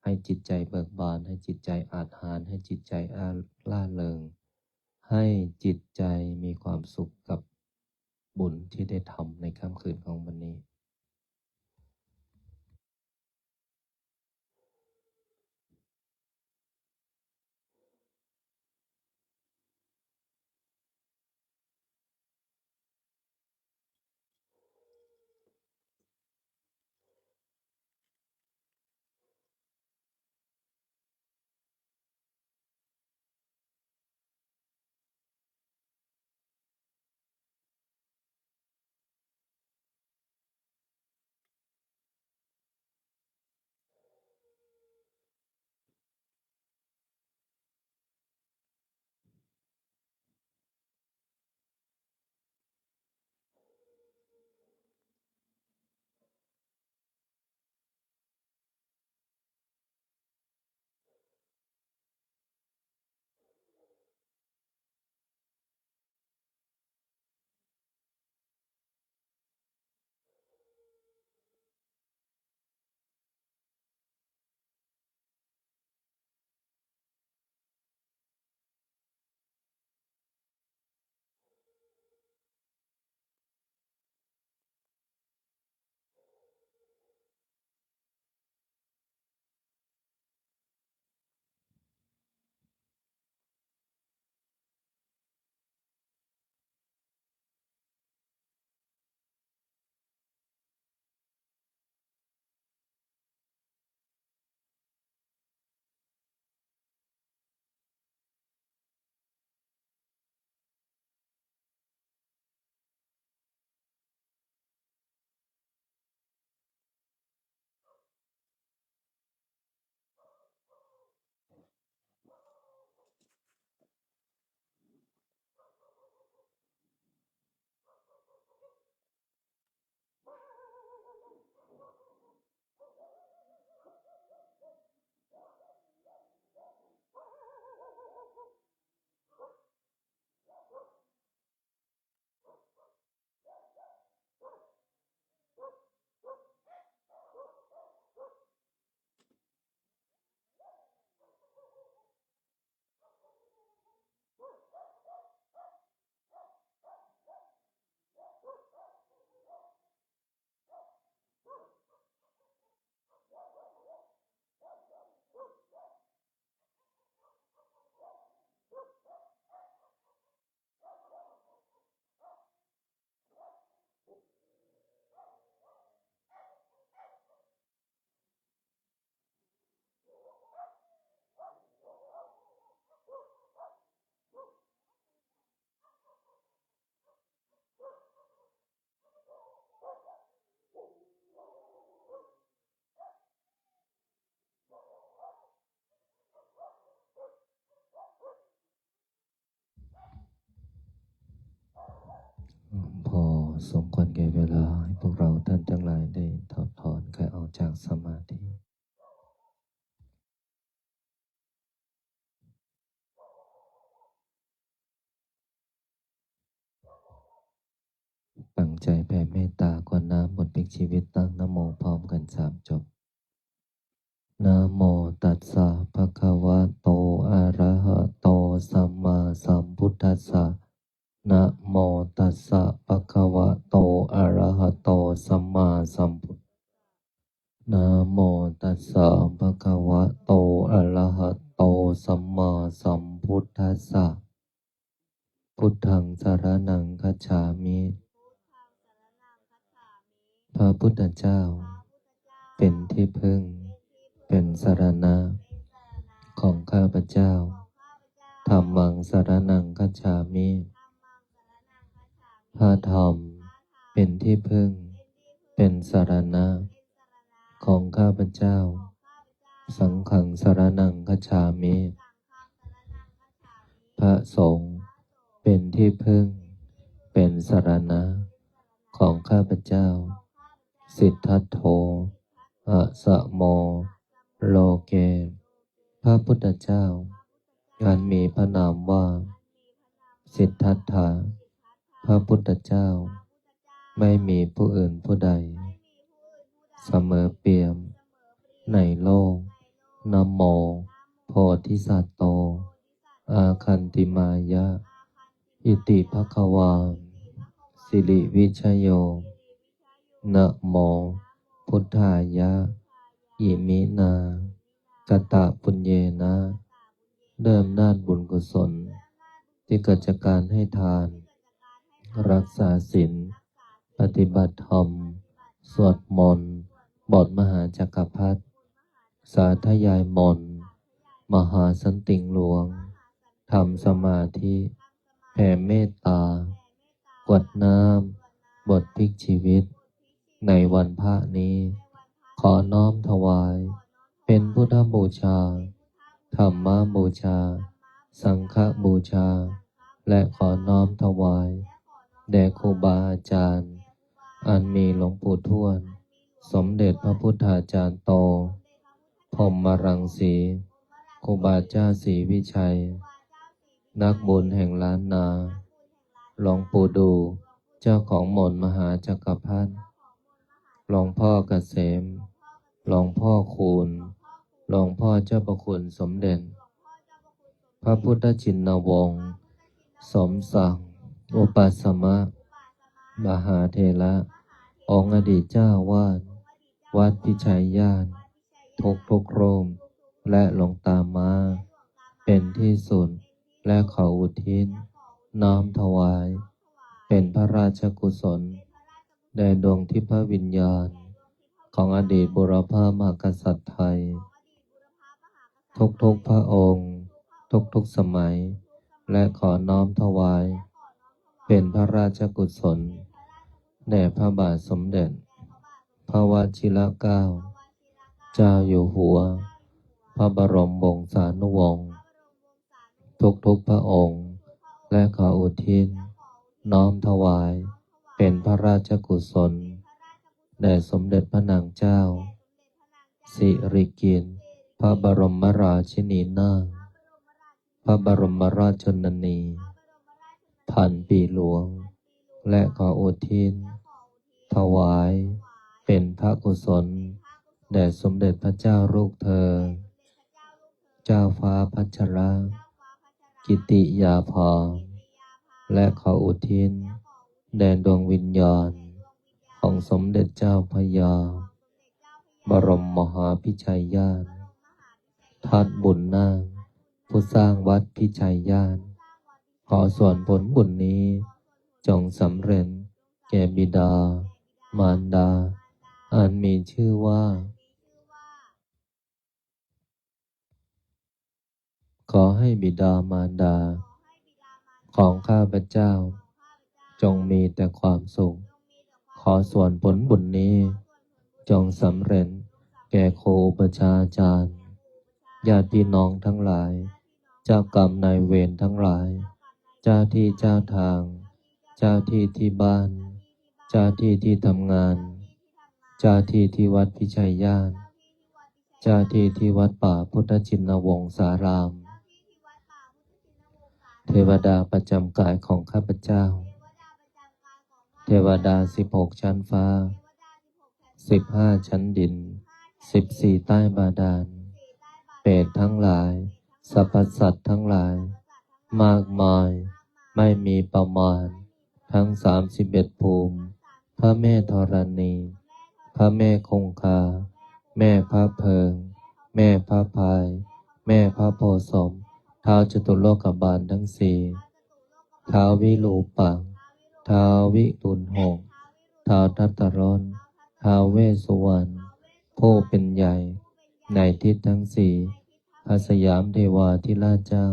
ให้จิตใจเบิกบาน ให้จิตใจอาจหาญ ให้จิตใจร่าเริง ให้จิตใจมีความสุขกับบุญที่ได้ทำในค่ำคืนของวันนี้ สมควรแก่เวลา ให้พวกเราท่านทั้งหลายได้ถอดถอนกายออกจากสมาธิ ตั้งใจแผ่เมตตากรวดน้ำบทพลิกชีวิต ตั้งนะโมพร้อมกันสามจบ Namo tassa bhagavato arahato sammāsambuddhassa. Namo tassa bhagavato arahato sammāsambuddhassa. Namo tassa bhagavato arahato sammāsambuddhassa. Buddhaṃ saraṇaṃ gacchāmi. พระพุทธเจ้า เป็นที่พึ่ง เป็นสรณะ ของข้าพเจ้า Dhammaṃ saraṇaṃ gacchāmi. พระธรรม เป็นที่พึ่ง เป็นสรณะ ของข้าพเจ้า Saṅghaṃ saraṇaṃ gacchāmi. พระสงฆ์ เป็นที่พึ่ง เป็นสรณะ ของข้าพเจ้า Siddhattho asamo loke. พระพุทธเจ้า อันมีพระนามว่า สิทธัตถะ พระพุทธเจ้า ไม่มีผู้อื่นผู้ใด เสมอเปี่ยม ในโลก Namo bodhisatto āgantimāya. Iti bhagavā sirivijayo. Namo buddhāya. Iminā katapuññena. ด้วยอำนาจบุญกุศล ที่เกิดจากการให้ทาน รักษาศีล ปฏิบัติธรรม สวดมนต์ บทมหาจักรพรรดิ สาธยายมนต์ มหาสันติงหลวง ทำสมาธิ แผ่เมตตา กรวดน้ำ บทพลิกชีวิต ในวันพระนี้ ขอน้อมถวาย เป็นพุทธบูชา ธรรมบูชา สังฆบูชา และขอน้อมถวาย แด่ครูบาอาจารย์ อันมีหลวงปู่ทวด สมเด็จพระพุทธาจารย์โต พรหมรังสี ครูบาเจ้าศรีวิชัย นักบุญแห่งล้านนา หลวงปู่ดู่ เจ้าของมนต์มหาจักรพรรดิ หลวงพ่อเกษม หลวงพ่อคูณ หลวงพ่อเจ้าพระคุณสมเด็จ พระพุทธชินวงศ์ สมศักดิ์ อุปาสมะ มหาเถระ องค์อดีตเจ้าอาวาส วัดพิชัยญาติ ทุกทุกๆรูป และหลวงตาม้า เป็นที่สุด และขออุทิศ น้อมถวาย เป็นพระราชกุศล แด่ดวงทิพยวิญญาณ ของอดีตบุรพมหากษัตริย์ไทย ทุกๆพระองค์ ทุกๆสมัย และขอน้อมถวาย เป็นพระราชกุศล แด่พระบาทสมเด็จ พระวชิรเกล้า เจ้าอยู่หัว พระบรมวงศานุวงศ์ ทุกๆพระองค์ และขออุทิศ น้อมถวาย เป็นพระราชกุศล แด่สมเด็จพระนางเจ้า สิริกิติ์ พระบรมราชินีนาถ พระบรมราชชนนี พันปีหลวง และขออุทิศ ถวาย เป็นพระกุศล แด่สมเด็จพระเจ้าลูกเธอ เจ้าฟ้าพัชรกิติยาภรณ์ และขออุทิศ แด่ดวงวิญญาณ ของสมเด็จเจ้าพระยา บรมมหาพิชัยญาติ ทัดบุญนาค ผู้สร้างวัดพิชัยญาติ ขอส่วนผลบุญนี้ จงสำเร็จ แก่บิดา มารดา อันมีชื่อว่า ขอให้บิดามารดา ของข้าพเจ้า จงมีแต่ความสุข ขอส่วนผลบุญนี้ จงสำเร็จ แก่ครูอุปัชฌาย์อาจารย์ ญาติพี่น้องทั้งหลาย เจ้ากรรมนายเวรทั้งหลาย เจ้าที่เจ้าทาง เจ้าที่ที่บ้าน เจ้าที่ที่ทำงาน เจ้าที่ที่วัดพิชัยญาติ เจ้าที่ที่วัดป่าพุทธชินวงศาราม เทวดาประจำกายของข้าพเจ้า เทวดาสิบหกชั้นฟ้า สิบห้าชั้นดิน สิบสี่ใต้บาดาล เปรตทั้งหลาย สรรพสัตว์ทั้งหลาย มากมาย ไม่มีประมาณ ทั้งสามสิบเอ็ดภูมิ พระแม่ธรณี พระแม่คงคา แม่พระเพิง แม่พระพาย แม่พระโพธิ์ศพ ท้าวจตุโลกบาลทั้งสี่ ท้าววิรูปักษ์ ท้าววิรุฬหก ท้าวทัตตรส ท้าวเวสสุวรรณ ผู้เป็นใหญ่ ในทิศทั้งสี่ พระสยามเทวาธิราชเจ้า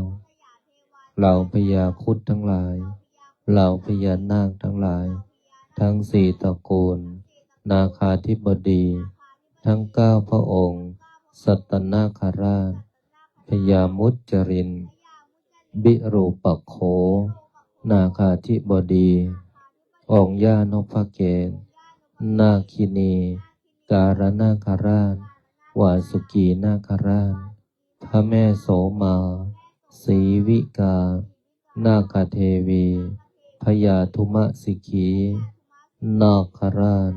เหล่าพญาครุฑทั้งหลาย เหล่าพญานาคทั้งหลาย ทั้งสี่ตระกูล นาคาธิบดี ทั้งเก้าพระองค์ สัตตนาคราช พญามุจจริน วิรูปักโข นาคาธิบดี องค์ย่านพเกศ นาคินี การนาคราช วาสุกีนาคราช พระแม่โสมา สีวิกา นาคเทวี พญาธุมสิกขี นาคราช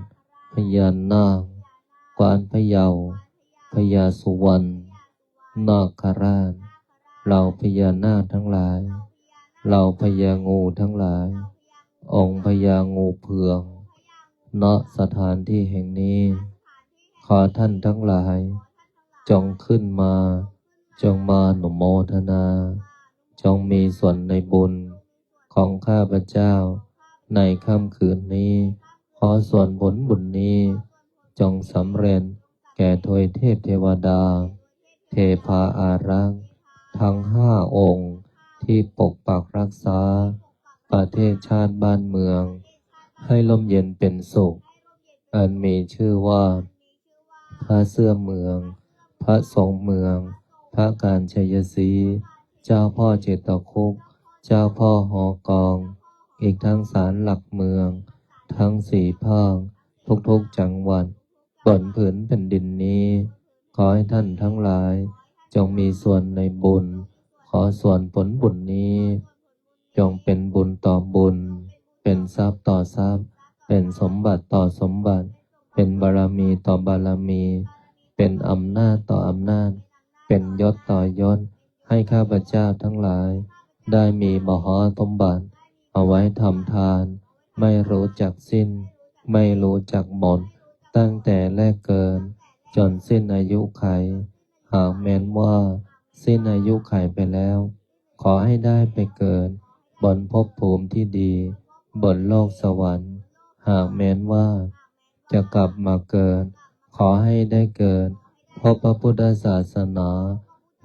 พญานาค กวานพะเยา พญาสุวรรณ นาคราช เหล่าพญานาคทั้งหลาย เหล่าพญางูทั้งหลาย องค์พญางูเผือก ณ สถานที่แห่งนี้ ขอท่านทั้งหลาย จงขึ้นมา จงมาอนุโมทนา จงมีส่วนในบุญของข้าพเจ้า ในค่ำคืนนี้ ขอส่วนผลบุญนี้ จงสำเร็จแก่ทวยเทพเทวดา เทพาอารักษ์ ทั้งห้าองค์ ที่ปกปักรักษา ประเทศชาติบ้านเมือง ให้ร่มเย็นเป็นสุข อันมีชื่อว่า พระเสื้อเมือง พระทรงเมือง พระกาญจยศรี เจ้าพ่อเจตคุก เจ้าพ่อหอกอง อีกทั้งศาลหลักเมือง ทั้งสี่ภาค ทุกๆจังหวัด บนผืนแผ่นดินนี้ ขอให้ท่านทั้งหลาย จงมีส่วนในบุญ ขอส่วนผลบุญนี้ จงเป็นบุญต่อบุญ เป็นทรัพย์ต่อทรัพย์ เป็นสมบัติต่อสมบัติ เป็นบารมีต่อบารมี เป็นอำนาจต่ออำนาจ เป็นยศต่อยศ ให้ข้าพเจ้าทั้งหลาย ได้มีมหาสมบัติ เอาไว้ทำทาน ไม่รู้จักสิ้น ไม่รู้จักหมด ตั้งแต่แรกเกิด จนสิ้นอายุไข หากแม้นว่า สิ้นอายุไขไปแล้ว ขอให้ได้ไปเกิด บนภพภูมิที่ดี บนโลกสวรรค์ หากแม้นว่า จะกลับมาเกิด ขอให้ได้เกิด พบพระพุทธศาสนา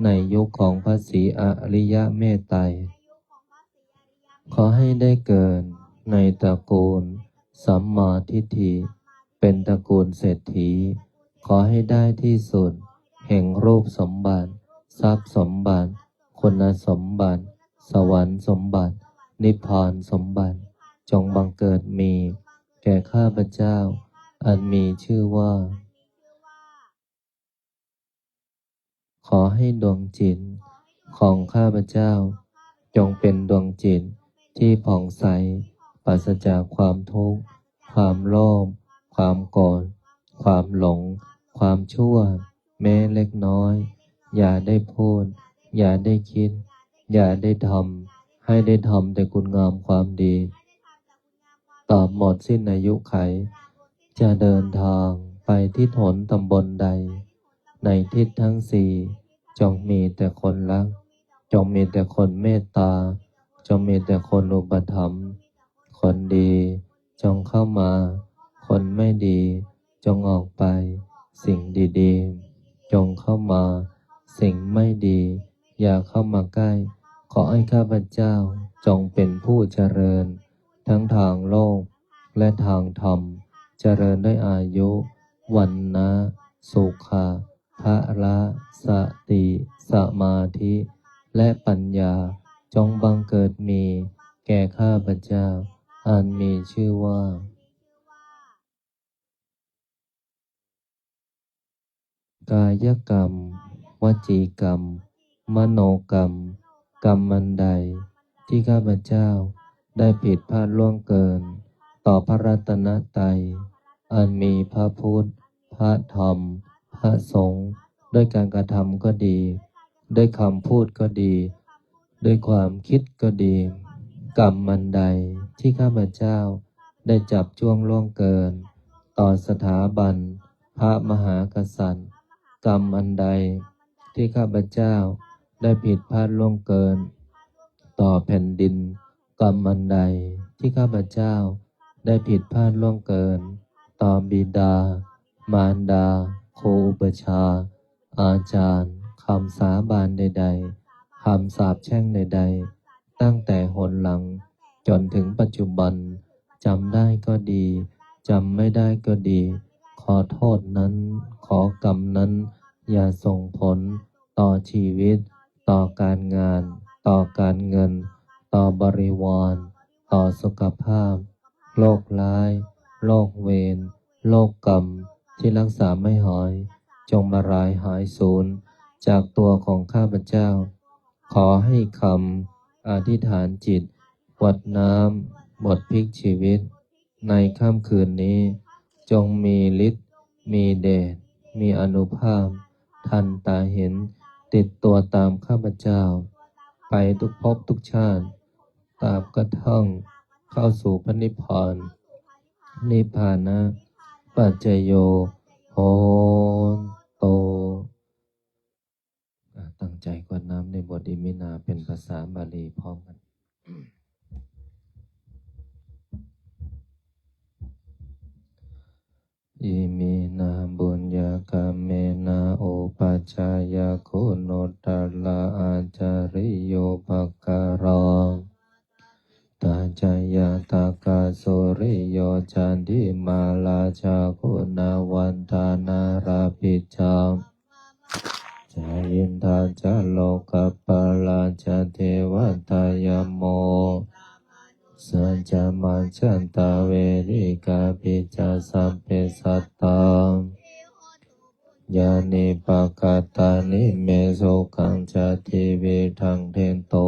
ในยุคของพระศรีอริยเมตไตร ขอให้ได้เกิดในตระกูลสัมมาทิฏฐิ เป็นตระกูลเศรษฐี ขอให้ได้ที่สุด แห่งรูปสมบัติ ทรัพย์สมบัติ คุณสมบัติ สวรรค์สมบัติ นิพพานสมบัติ จงบังเกิดมี แก่ข้าพเจ้า อันมีชื่อว่า ขอให้ดวงจิตของข้าพเจ้า จงเป็นดวงจิตที่ผ่องใส ปราศจากความทุกข์ ความโลภ ความโกรธ ความหลง ความชั่ว แม้เล็กน้อย อย่าได้พูด อย่าได้คิด อย่าได้ทำ ให้ได้ทำแต่คุณงามความดี ตราบหมดสิ้นอายุไข จะเดินทางไปทิศหนตำบลใด ในทิศทั้งสี่ จงมีแต่คนรัก จงมีแต่คนเมตตา จงมีแต่คนอุปถัมภ์ คนดี จงเข้ามา คนไม่ดี จงออกไป สิ่งดีๆ จงเข้ามา สิ่งไม่ดี อย่าเข้ามาใกล้ ขอให้ข้าพเจ้าจงเป็นผู้เจริญ ทั้งทางโลกและทางธรรม เจริญด้วยอายุ วรรณะ สุขะ พละ สติ สมาธิ และปัญญา จงบังเกิดมี แก่ข้าพเจ้า อันมีชื่อว่า กายกรรม วจีกรรม มโนกรรม กรรมอันใดที่ข้าพเจ้าได้ผิดพลาดล่วงเกินต่อพระรัตนตรัย อันมีพระพุทธ พระธรรม พระสงฆ์ ด้วยการกระทำก็ดี ด้วยคำพูดก็ดี ด้วยความคิดก็ดี กรรมอันใดที่ข้าพเจ้าได้จับจ้วงล่วงเกินต่อสถาบันพระมหากษัตริย์ กรรมอันใดที่ข้าพเจ้าได้ผิดพลาดล่วงเกินต่อแผ่นดิน กรรมอันใดที่ข้าพเจ้าได้ผิดพลาดล่วงเกินต่อบิดา มารดา ครูอุปัชฌาย์ อาจารย์ คำสาบานใดๆ คำสาปแช่งใดๆ ตั้งแต่หนหลังจนถึงปัจจุบัน จำได้ก็ดี จำไม่ได้ก็ดี ขอโทษนั้น ขอกรรมนั้น อย่าส่งผลต่อชีวิต ต่อการงาน ต่อการเงิน ต่อบริวาร ต่อสุขภาพ โรคร้าย โรคเวร โรคกรรมที่รักษาไม่หาย จงมาลายหายสูญจากตัวของข้าพเจ้า ขอให้คำอธิษฐานจิต หวดน้ำ บทพลิกชีวิต ในค่ำคืนนี้ จงมีฤทธิ์ มีเดช มีอานุภาพ ทันตาเห็น ติดตัวตามข้าพเจ้า ไปทุกภพทุกชาติ ตราบกระทั่งเข้าสู่พระนิพพาน นิพพานะปัจจโย โหนโต อ่ะ ตั้งใจกรวดน้ำในบทอิมินาเป็นภาษาบาลีพร้อมกัน Iminā puññakammena upajjhāyā guṇuttarā ācariyūpakārā, tacchāyatā kā suriyo candimā rājā guṇavantā narāpi ca, ca indā ca lokapālā ca devatā yamo, saccamajjhattā verikāpi ca sabbe sattā, yāni pakkatāni me sukhaṃ ca tividhaṃ dentu,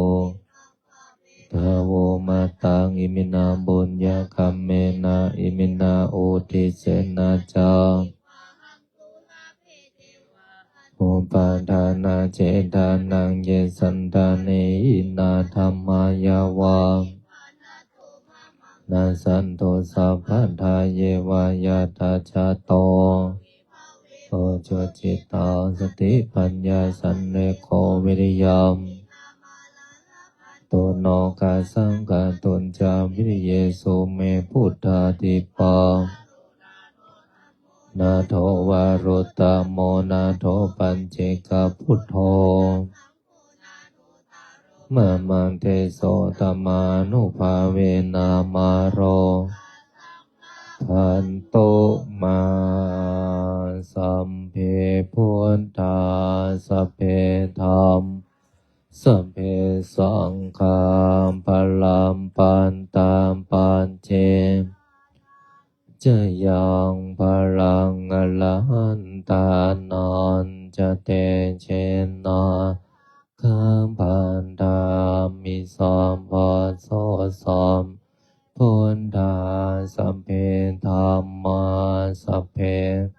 taṃ vū mataṃ. Iminā puññakammena iminā uddisena ca, upādānachedanaṃ ye santāne hinā dhammā yāva nassantu sabbadā, yeva yattha jāto ujucittaṃ satipaññā sallekho viriyamhinā, mārā labhantu nokāsaṃ kātuñca viriyesu me. Buddhādhipavaro nātho varuttamo nātho paccekabuddho, mamaṃ tesottamānubhāvena mārā labhantu mā. Sabbe buddhā, sabbe dhammā, sabbe saṅghā, balappattā pacceka ca yaṃ balaṃ arahantānañca tejena rakkhaṃ bandhāmi sabbaso. Sabbe buddhā, sabbe dhammā, sabbe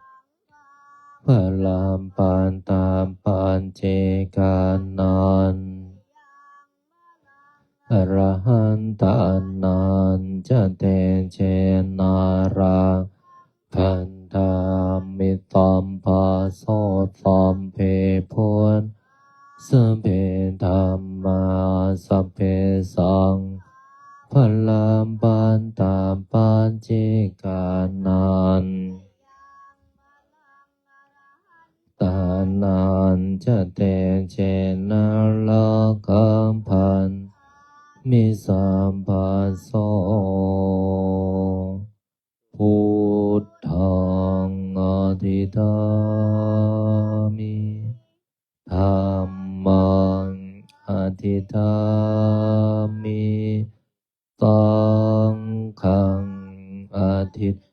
balappattā paccekānañca yaṃ balaṃ arahantānañca tejena rakkhaṃ bandhāmi sabbaso. Sabbe buddhā, sabbe dhammā, sabbe saṅghā, balappattā paccekānañca yaṃ balaṃ arahantānañca tejena rakkhaṃ bandhāmi sabbaso. Buddhaṃ adhiṭṭhāmi, dhammaṃ adhiṭṭhāmi, saṅghaṃ adhiṭṭhāmi.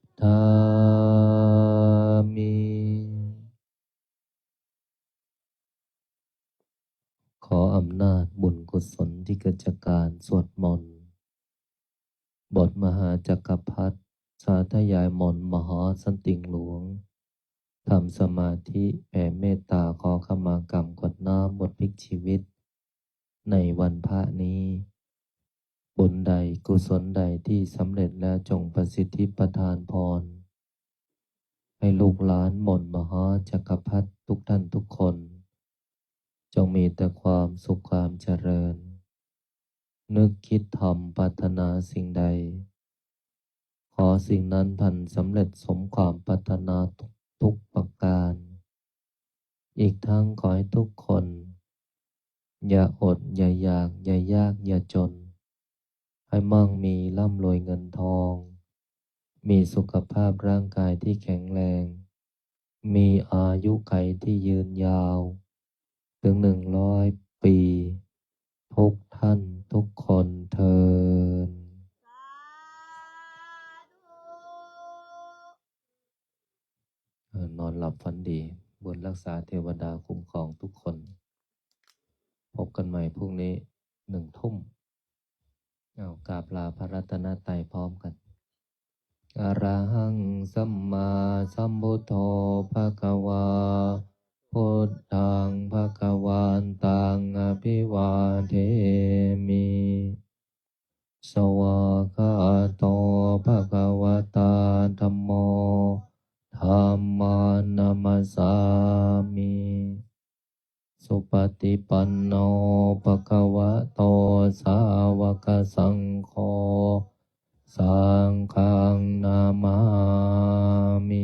ที่เกิดจากการสวดมนต์ บทมหาจักรพรรดิ สาธยายมนต์มหาสันติงหลวง ทำสมาธิแผ่เมตตาขอขมากรรมกรวดน้ำบทพลิกชีวิต ในวันพระนี้ บุญใดกุศลใดที่สำเร็จแล้วจงประสิทธิประทานพร ให้ลูกหลานมนต์มหาจักรพรรดิทุกท่านทุกคน จงมีแต่ความสุขความเจริญ นึกคิดทำปรารถนาสิ่งใด ขอสิ่งนั้นพันสำเร็จสมความปรารถนาทุกประการ อีกทั้งขอให้ทุกคน อย่าอดอย่าอยากอย่ายากอย่าจน ให้มั่งมีร่ำรวยเงินทอง มีสุขภาพร่างกายที่แข็งแรง มีอายุขัยที่ยืนยาว ถึงหนึ่งร้อยปี ทุกท่านทุกคนเทอญ เอ่อนอนหลับฝันดี บุญรักษาเทวดาคุ้มครองทุกคน พบกันใหม่พรุ่งนี้หนึ่งทุ่ม เอากราบลาพระรัตนตรัยพร้อมกัน Arahaṃ sammāsambuddho bhagavā, buddhaṃ bhagavantaṃ abhivādemi. Svākkhāto bhagavatā dhammo, dhammaṃ namassāmi. Supaṭipanno bhagavato sāvakasaṅgho, saṅghaṃ namāmi.